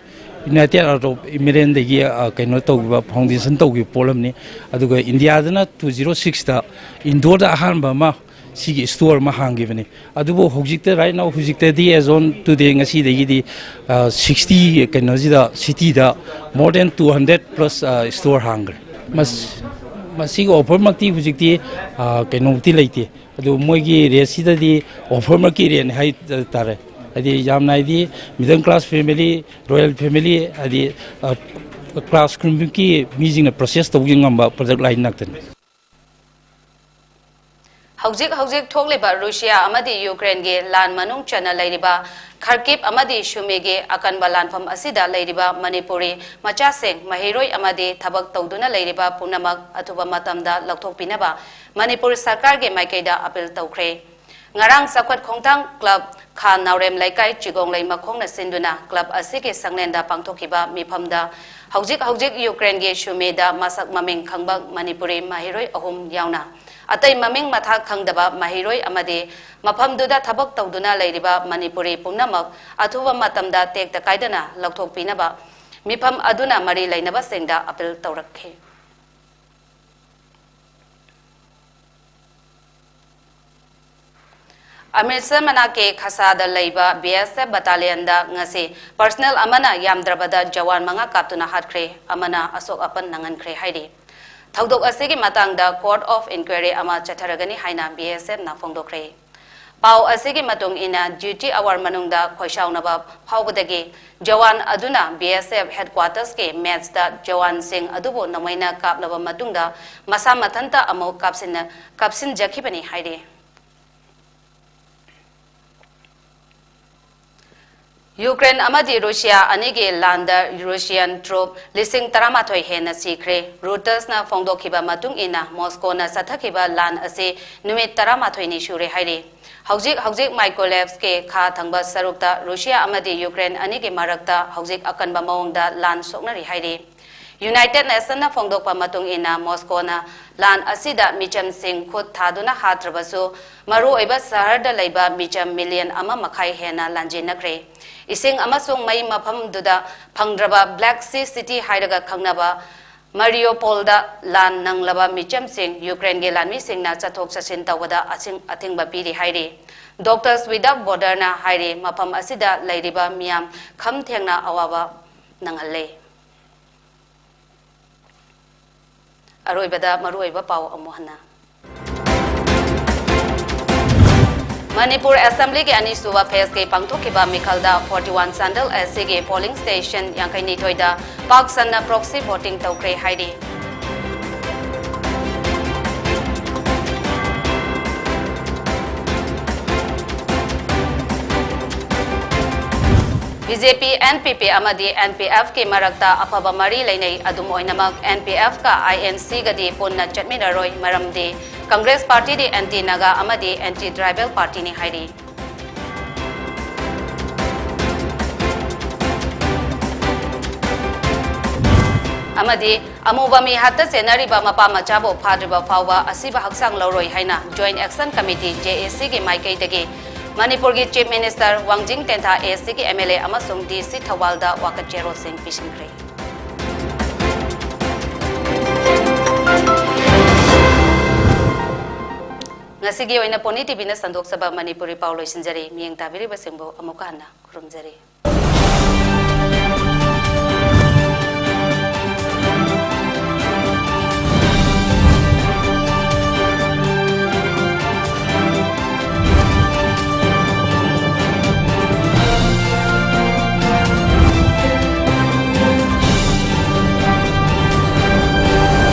ꯌꯨꯅꯥꯏꯇꯦꯠ ꯑꯔꯕ ꯏꯃꯤꯔꯦꯟꯗꯒꯤ, ꯑ, ꯀꯩꯅꯣ ꯇꯧꯈꯤꯕ, ꯐꯥꯎꯟꯗꯦꯁꯟ ꯇꯧꯈꯤꯕ ꯄꯣꯠ ꯑꯃꯅꯤ꯫ ꯑꯗꯨꯒ ꯏꯟꯗꯤꯌꯥꯗꯅ ꯇꯨ ꯖꯤꯔꯣ ꯁꯤꯛꯁꯇ ꯏꯟꯗꯣꯔꯗ ꯑꯍꯥꯟꯕ ꯑꯃ ꯁꯤꯒꯤ ꯏꯁꯇꯣꯔ ꯑꯃ ꯍꯥꯡꯈꯤꯕꯅꯤ꯫ ꯑꯗꯨꯕꯨ ꯍꯧꯖꯤꯛꯇ, right now, ꯍꯧꯖꯤꯛꯇꯗꯤ, as on today, ꯉꯁꯤꯗꯒꯤꯗꯤ ꯁꯤꯛꯁꯇꯤ, ꯀꯩꯅꯣꯁꯤꯗ, ꯁꯤꯇꯤꯗ more than two hundred plus store ꯍꯥꯡꯈ꯭ꯔꯦ꯫ ꯃꯁꯤꯒꯤ ꯑꯣꯐꯔꯃꯛꯇꯤ ꯍꯧꯖꯤꯛꯇꯤ ꯀꯩꯅꯣꯃꯛꯇꯤ ꯂꯩꯇꯦ꯫ ꯑꯗꯨ ꯃꯣꯏꯒꯤ ꯔꯦꯠꯁꯤꯗꯗꯤ ꯑꯣꯐꯔꯃꯛꯀꯤ ꯔꯦꯠꯅꯤ ꯍꯥꯏ ꯇꯥꯔꯦ꯫ ꯍꯥꯏꯗꯤ ꯌꯥꯝꯅ, ꯍꯥꯏꯗꯤ middle class family, royal family, ꯍꯥꯏꯗꯤ ꯀ꯭ꯂꯥꯁ ꯈꯨꯗꯤꯡꯃꯛꯀꯤ ꯃꯤꯁꯤꯡꯅ ꯄꯔꯆꯦꯁ ꯇꯧꯕ ꯉꯝꯕ ꯄ꯭ꯔꯗꯛ ꯂꯥꯏꯟ ꯉꯥꯛꯇꯅꯤ꯫ ꯍꯧꯖꯤꯛ ꯍꯧꯖꯤꯛ ꯊꯣꯛꯂꯤꯕ ꯔꯨꯁꯤꯌꯥ ꯑꯃꯗꯤ ꯌꯨꯀ꯭ꯔꯦꯟꯒꯤ ꯂꯥꯟ ꯃꯅꯨꯡ ꯆꯟꯅ ꯂꯩꯔꯤꯕ ꯈꯔꯀꯤꯞ ꯑꯃꯗꯤ ꯁꯨꯃꯤꯒꯤ ꯑꯀꯟꯕ ꯂꯥꯟꯐꯝ ꯑꯁꯤꯗ ꯂꯩꯔꯤꯕ ꯃꯅꯤꯄꯨꯔꯤ ꯃꯆꯥꯁꯤꯡ, ꯃꯍꯩꯔꯣꯏ ꯑꯃꯗꯤ ꯊꯕꯛ ꯇꯧꯗꯨꯅ ꯂꯩꯔꯤꯕ ꯄꯨꯝꯅꯃꯛ ꯑꯊꯨꯕ ꯃꯇꯝꯗ ꯂꯧꯊꯣꯛꯄꯤꯅꯕ ꯃꯅꯤꯄꯨꯔ ꯁꯔꯀꯥꯔꯒꯤ ꯃꯥꯏꯀꯩꯗ ꯑꯄꯤꯜ ꯇꯧꯈ꯭ꯔꯦ꯫ ꯉꯔꯥꯡ ꯆꯥꯎꯈꯠ ꯈꯣꯡꯊꯥꯡ ꯀ꯭ꯂꯕ ꯈꯥ ꯅꯥꯎꯔꯦꯝ ꯂꯩꯀꯥꯏ ꯆꯤꯒꯣꯡꯂꯩ ꯃꯈꯣꯡꯅ ꯁꯤꯟꯗꯨꯅ ꯀ꯭ꯂꯕ ꯑꯁꯤꯒꯤ ꯁꯪꯂꯦꯟꯗ ꯄꯥꯡꯊꯣꯛꯈꯤꯕ ꯃꯤꯐꯝꯗ ꯍꯧꯖꯤꯛ ꯍꯧꯖꯤꯛ ꯌꯨꯀ꯭ꯔꯦꯟꯒꯤ ꯁꯨꯃꯤꯗ ꯃꯁꯛ ꯃꯃꯤꯡ ꯈꯪꯕ ꯃꯅꯤꯄꯨꯔꯤ ꯃꯍꯩꯔꯣꯏ ꯑꯍꯨꯝ ꯌꯥꯎꯅ ꯑꯇꯩ ꯃꯃꯤꯡ ꯃꯊꯥ ꯈꯪꯗꯕ ꯃꯍꯩꯔꯣꯏ ꯑꯃꯗꯤ ꯃꯐꯝꯗꯨꯗ ꯊꯕꯛ ꯇꯧꯗꯨꯅ ꯂꯩꯔꯤꯕ ꯃꯅꯤꯄꯨꯔꯤ ꯄꯨꯝꯅꯃꯛ ꯑꯊꯨꯕ ꯃꯇꯝꯗ ꯇꯦꯛꯇ ꯀꯥꯏꯗꯅ ꯂꯧꯊꯣꯛꯄꯤꯅꯕ ꯃꯤꯐꯝ ꯑꯗꯨꯅ ꯃꯔꯤ ꯂꯩꯅꯕꯁꯤꯡꯗ ꯑꯄꯤꯜ ꯇꯧꯔꯛꯈꯤ꯫ ꯑꯃ꯭ꯔꯤꯠꯁꯔ ꯃꯅꯥꯛꯀꯤ ꯈꯁꯥꯗ ꯂꯩꯕ B S F battalionꯗ ꯉꯁꯤ personnel ꯑꯃꯅ ꯌꯥꯝꯗ꯭ꯔꯕꯗ ꯖꯋꯥꯟ ꯃꯉꯥ ꯀꯥꯞꯇꯨꯅ ꯍꯥꯠꯈ꯭ꯔꯦ, ꯑꯃꯅ ꯑꯁꯣꯛ ꯑꯄꯟ ꯅꯪꯍꯟꯈ꯭ꯔꯦ ꯍꯥꯏꯔꯤ꯫ ꯊꯧꯗꯣꯛ ꯑꯁꯤꯒꯤ ꯃꯇꯥꯡꯗ court of inquiry ꯑꯃ ꯆꯠꯊꯔꯒꯅꯤ ꯍꯥꯏꯅ B S Fꯅ ꯐꯣꯡꯗꯣꯛꯈ꯭ꯔꯦ꯫ ꯄꯥꯎ ꯑꯁꯤꯒꯤ ꯃꯇꯨꯡ ꯏꯟꯅ, duty hour ꯃꯅꯨꯡꯗ ꯈꯣꯏꯁꯥꯎꯅꯕ ꯐꯥꯎꯕꯗꯒꯤ ꯖꯋꯥꯟ ꯑꯗꯨꯅ B S F headquartersꯀꯤ messꯇ ꯖꯋꯥꯟꯁꯤꯡ ꯑꯗꯨꯕꯨ ꯅꯣꯡꯃꯩꯅ ꯀꯥꯞꯂꯕ ꯃꯇꯨꯡꯗ ꯃꯁꯥ ꯃꯊꯟꯇ ꯑꯃꯨꯛ ꯀꯥꯞꯁꯤꯟꯅ-, ꯀꯥꯞꯁꯤꯟꯖꯈꯤꯕꯅꯤ ꯍꯥꯏꯔꯤ꯫ ꯌꯨꯀ꯭ꯔꯦꯟ ꯑꯃꯗꯤ ꯔꯨꯁꯤꯌꯥ ꯑꯅꯤꯒꯤ ꯂꯥꯟꯗ Russian troop ꯂꯤꯁꯤꯡ ꯇꯔꯥꯃꯥꯊꯣꯏ ꯍꯦꯟꯅ ꯁꯤꯈ꯭ꯔꯦ꯫ Reutersꯅ ꯐꯣꯡꯗꯣꯛꯈꯤꯕ ꯃꯇꯨꯡ ꯏꯟꯅ, ꯃꯣꯁꯀꯣꯅ ꯆꯠꯊꯈꯤꯕ ꯂꯥꯟ ꯑꯁꯤ ꯅꯨꯃꯤꯠ ꯇꯔꯥꯃꯥꯊꯣꯏꯅꯤ ꯁꯨꯔꯦ ꯍꯥꯏꯔꯤ꯫ ꯍꯧꯖꯤꯛ ꯍꯧꯖꯤꯛ Mykolaiv ꯀꯤ ꯈꯥ ꯊꯪꯕ ꯁꯔꯨꯛꯇ ꯔꯨꯁꯤꯌꯥ ꯑꯃꯗꯤ ꯌꯨꯀ꯭ꯔꯦꯟ ꯑꯅꯤꯒꯤ ꯃꯔꯛꯇ ꯍꯧꯖꯤꯛ ꯑꯀꯟꯕ ꯃꯑꯣꯡꯗ ꯂꯥꯟ ꯁꯣꯛꯅꯔꯤ ꯍꯥꯏꯔꯤ꯫ United Nationsꯅ ꯐꯣꯡꯗꯣꯛꯄ ꯃꯇꯨꯡ ꯏꯟꯅ, ꯃꯣꯁꯀꯣꯅ ꯂꯥꯟ ꯑꯁꯤꯗ ꯃꯤꯆꯝꯁꯤꯡ ꯈꯨꯠ ꯊꯥꯗꯨꯅ ꯍꯥꯠꯇ꯭ꯔꯕꯁꯨ, ꯃꯔꯨꯑꯣꯏꯕ ꯁꯍꯔꯗ ꯂꯩꯕ ꯃꯤꯆꯝ million ꯑꯃ ꯃꯈꯥꯏ ꯍꯦꯟꯅ ꯂꯥꯟꯖꯦꯟꯅꯈ꯭ꯔꯦ꯫ ꯏꯁꯤꯡ ꯑꯃꯁꯨꯡ ꯃꯩ ꯃꯐꯝꯗꯨꯗ ꯐꯪꯗ꯭ꯔꯕ Black Sea City ꯍꯥꯏꯔꯒ ꯈꯪꯅꯕ ꯃꯔꯤꯌꯣꯄꯣꯜꯗ ꯂꯥꯟ ꯅꯪꯂꯕ ꯃꯤꯆꯝꯁꯤꯡ ꯌꯨꯀ꯭ꯔꯦꯟꯒꯤ ꯂꯥꯟꯃꯤꯁꯤꯡꯅ ꯆꯠꯊꯣꯛ ꯆꯠꯁꯤꯟ ꯇꯧꯕꯗ ꯑꯁꯤꯡ-, ꯑꯊꯤꯡꯕ ꯄꯤꯔꯤ ꯍꯥꯏꯔꯤ꯫ Doctors Without Borderꯅ ꯍꯥꯏꯔꯤ, ꯃꯐꯝ ꯑꯁꯤꯗ ꯂꯩꯔꯤꯕ ꯃꯤꯌꯥꯝ ꯈꯝ ꯊꯦꯡꯅ ꯑꯋꯥꯕ ꯅꯪꯍꯜꯂꯦ꯫ ꯑꯔꯣꯏꯕꯗ ꯃꯔꯨꯑꯣꯏꯕ ꯄꯥꯎ ꯑꯃꯨꯛ ꯍꯟꯅ꯫ ꯃꯅꯤꯄꯨꯔ ꯑꯦꯁꯦꯝꯕ꯭ꯂꯤꯒꯤ ꯑꯅꯤꯁꯨꯕ phaseꯀꯤ ꯄꯥꯡꯊꯣꯛꯈꯤꯕ ꯃꯤꯈꯜꯗ forty one Chandel ACꯒꯤ polling station ꯌꯥꯡꯈꯩꯅꯤꯊꯣꯏꯗ ꯄꯥꯛ ꯁꯟꯅ proxy voting ꯇꯧꯈ꯭ꯔꯦ ꯍꯥꯏꯔꯤ꯫ BJP, NPP ꯑꯃꯗꯤ NPFꯀꯤ ꯃꯔꯛꯇ ꯑꯐꯕ ꯃꯔꯤ ꯂꯩꯅꯩ꯫ ꯑꯗꯨꯝ ꯑꯣꯏꯅꯃꯛ, NPFꯀ INCꯒꯗꯤ ꯄꯨꯟꯅ ꯆꯠꯃꯤꯟꯅꯔꯣꯏ, ꯃꯔꯝꯗꯤ Congress partyꯗꯤ anti Naga ꯑꯃꯗꯤ anti tribal partyꯅꯤ ꯍꯥꯏꯔꯤ꯫ ꯑꯃꯗꯤ ꯑꯃꯨꯕ ꯃꯤ ꯍꯥꯠꯇ ꯆꯦꯟꯅꯔꯤꯕ ꯃꯄꯥ ꯃꯆꯥꯕꯨ ꯐꯥꯗ꯭ꯔꯤꯕ ꯐꯥꯎꯕ ꯑꯁꯤꯕ ꯍꯛꯆꯥꯡ ꯂꯧꯔꯣꯏ ꯍꯥꯏꯅ Joint Action Committee, JACꯒꯤ ꯃꯥꯏꯀꯩꯗꯒꯤ ꯃꯅꯤꯄꯨꯔꯒꯤ Chief Minister ꯋꯥꯡꯖꯤꯡ ꯇꯦꯟꯊꯥ ACꯒꯤ MLA ꯑꯃꯁꯨꯡ DC ꯊꯧꯕꯥꯜꯗ ꯋꯥꯀꯠ ꯆꯦꯔꯣꯜꯁꯤꯡ ꯄꯤꯁꯤꯟꯈ꯭ꯔꯦ꯫ ꯉꯁꯤꯒꯤ ꯑꯣꯏꯅ Pony TVꯅ ꯁꯟꯗꯣꯛꯆꯕ ꯃꯅꯤꯄꯨꯔꯤ ꯄꯥꯎ ꯂꯣꯏꯁꯤꯟꯖꯔꯦ꯫ ꯃꯤꯠꯌꯦꯡ ꯇꯥꯕꯤꯔꯤꯕꯁꯤꯡꯕꯨ ꯑꯃꯨꯛꯀ ꯍꯟꯅ ꯈꯨꯔꯨꯝꯖꯔꯤ꯫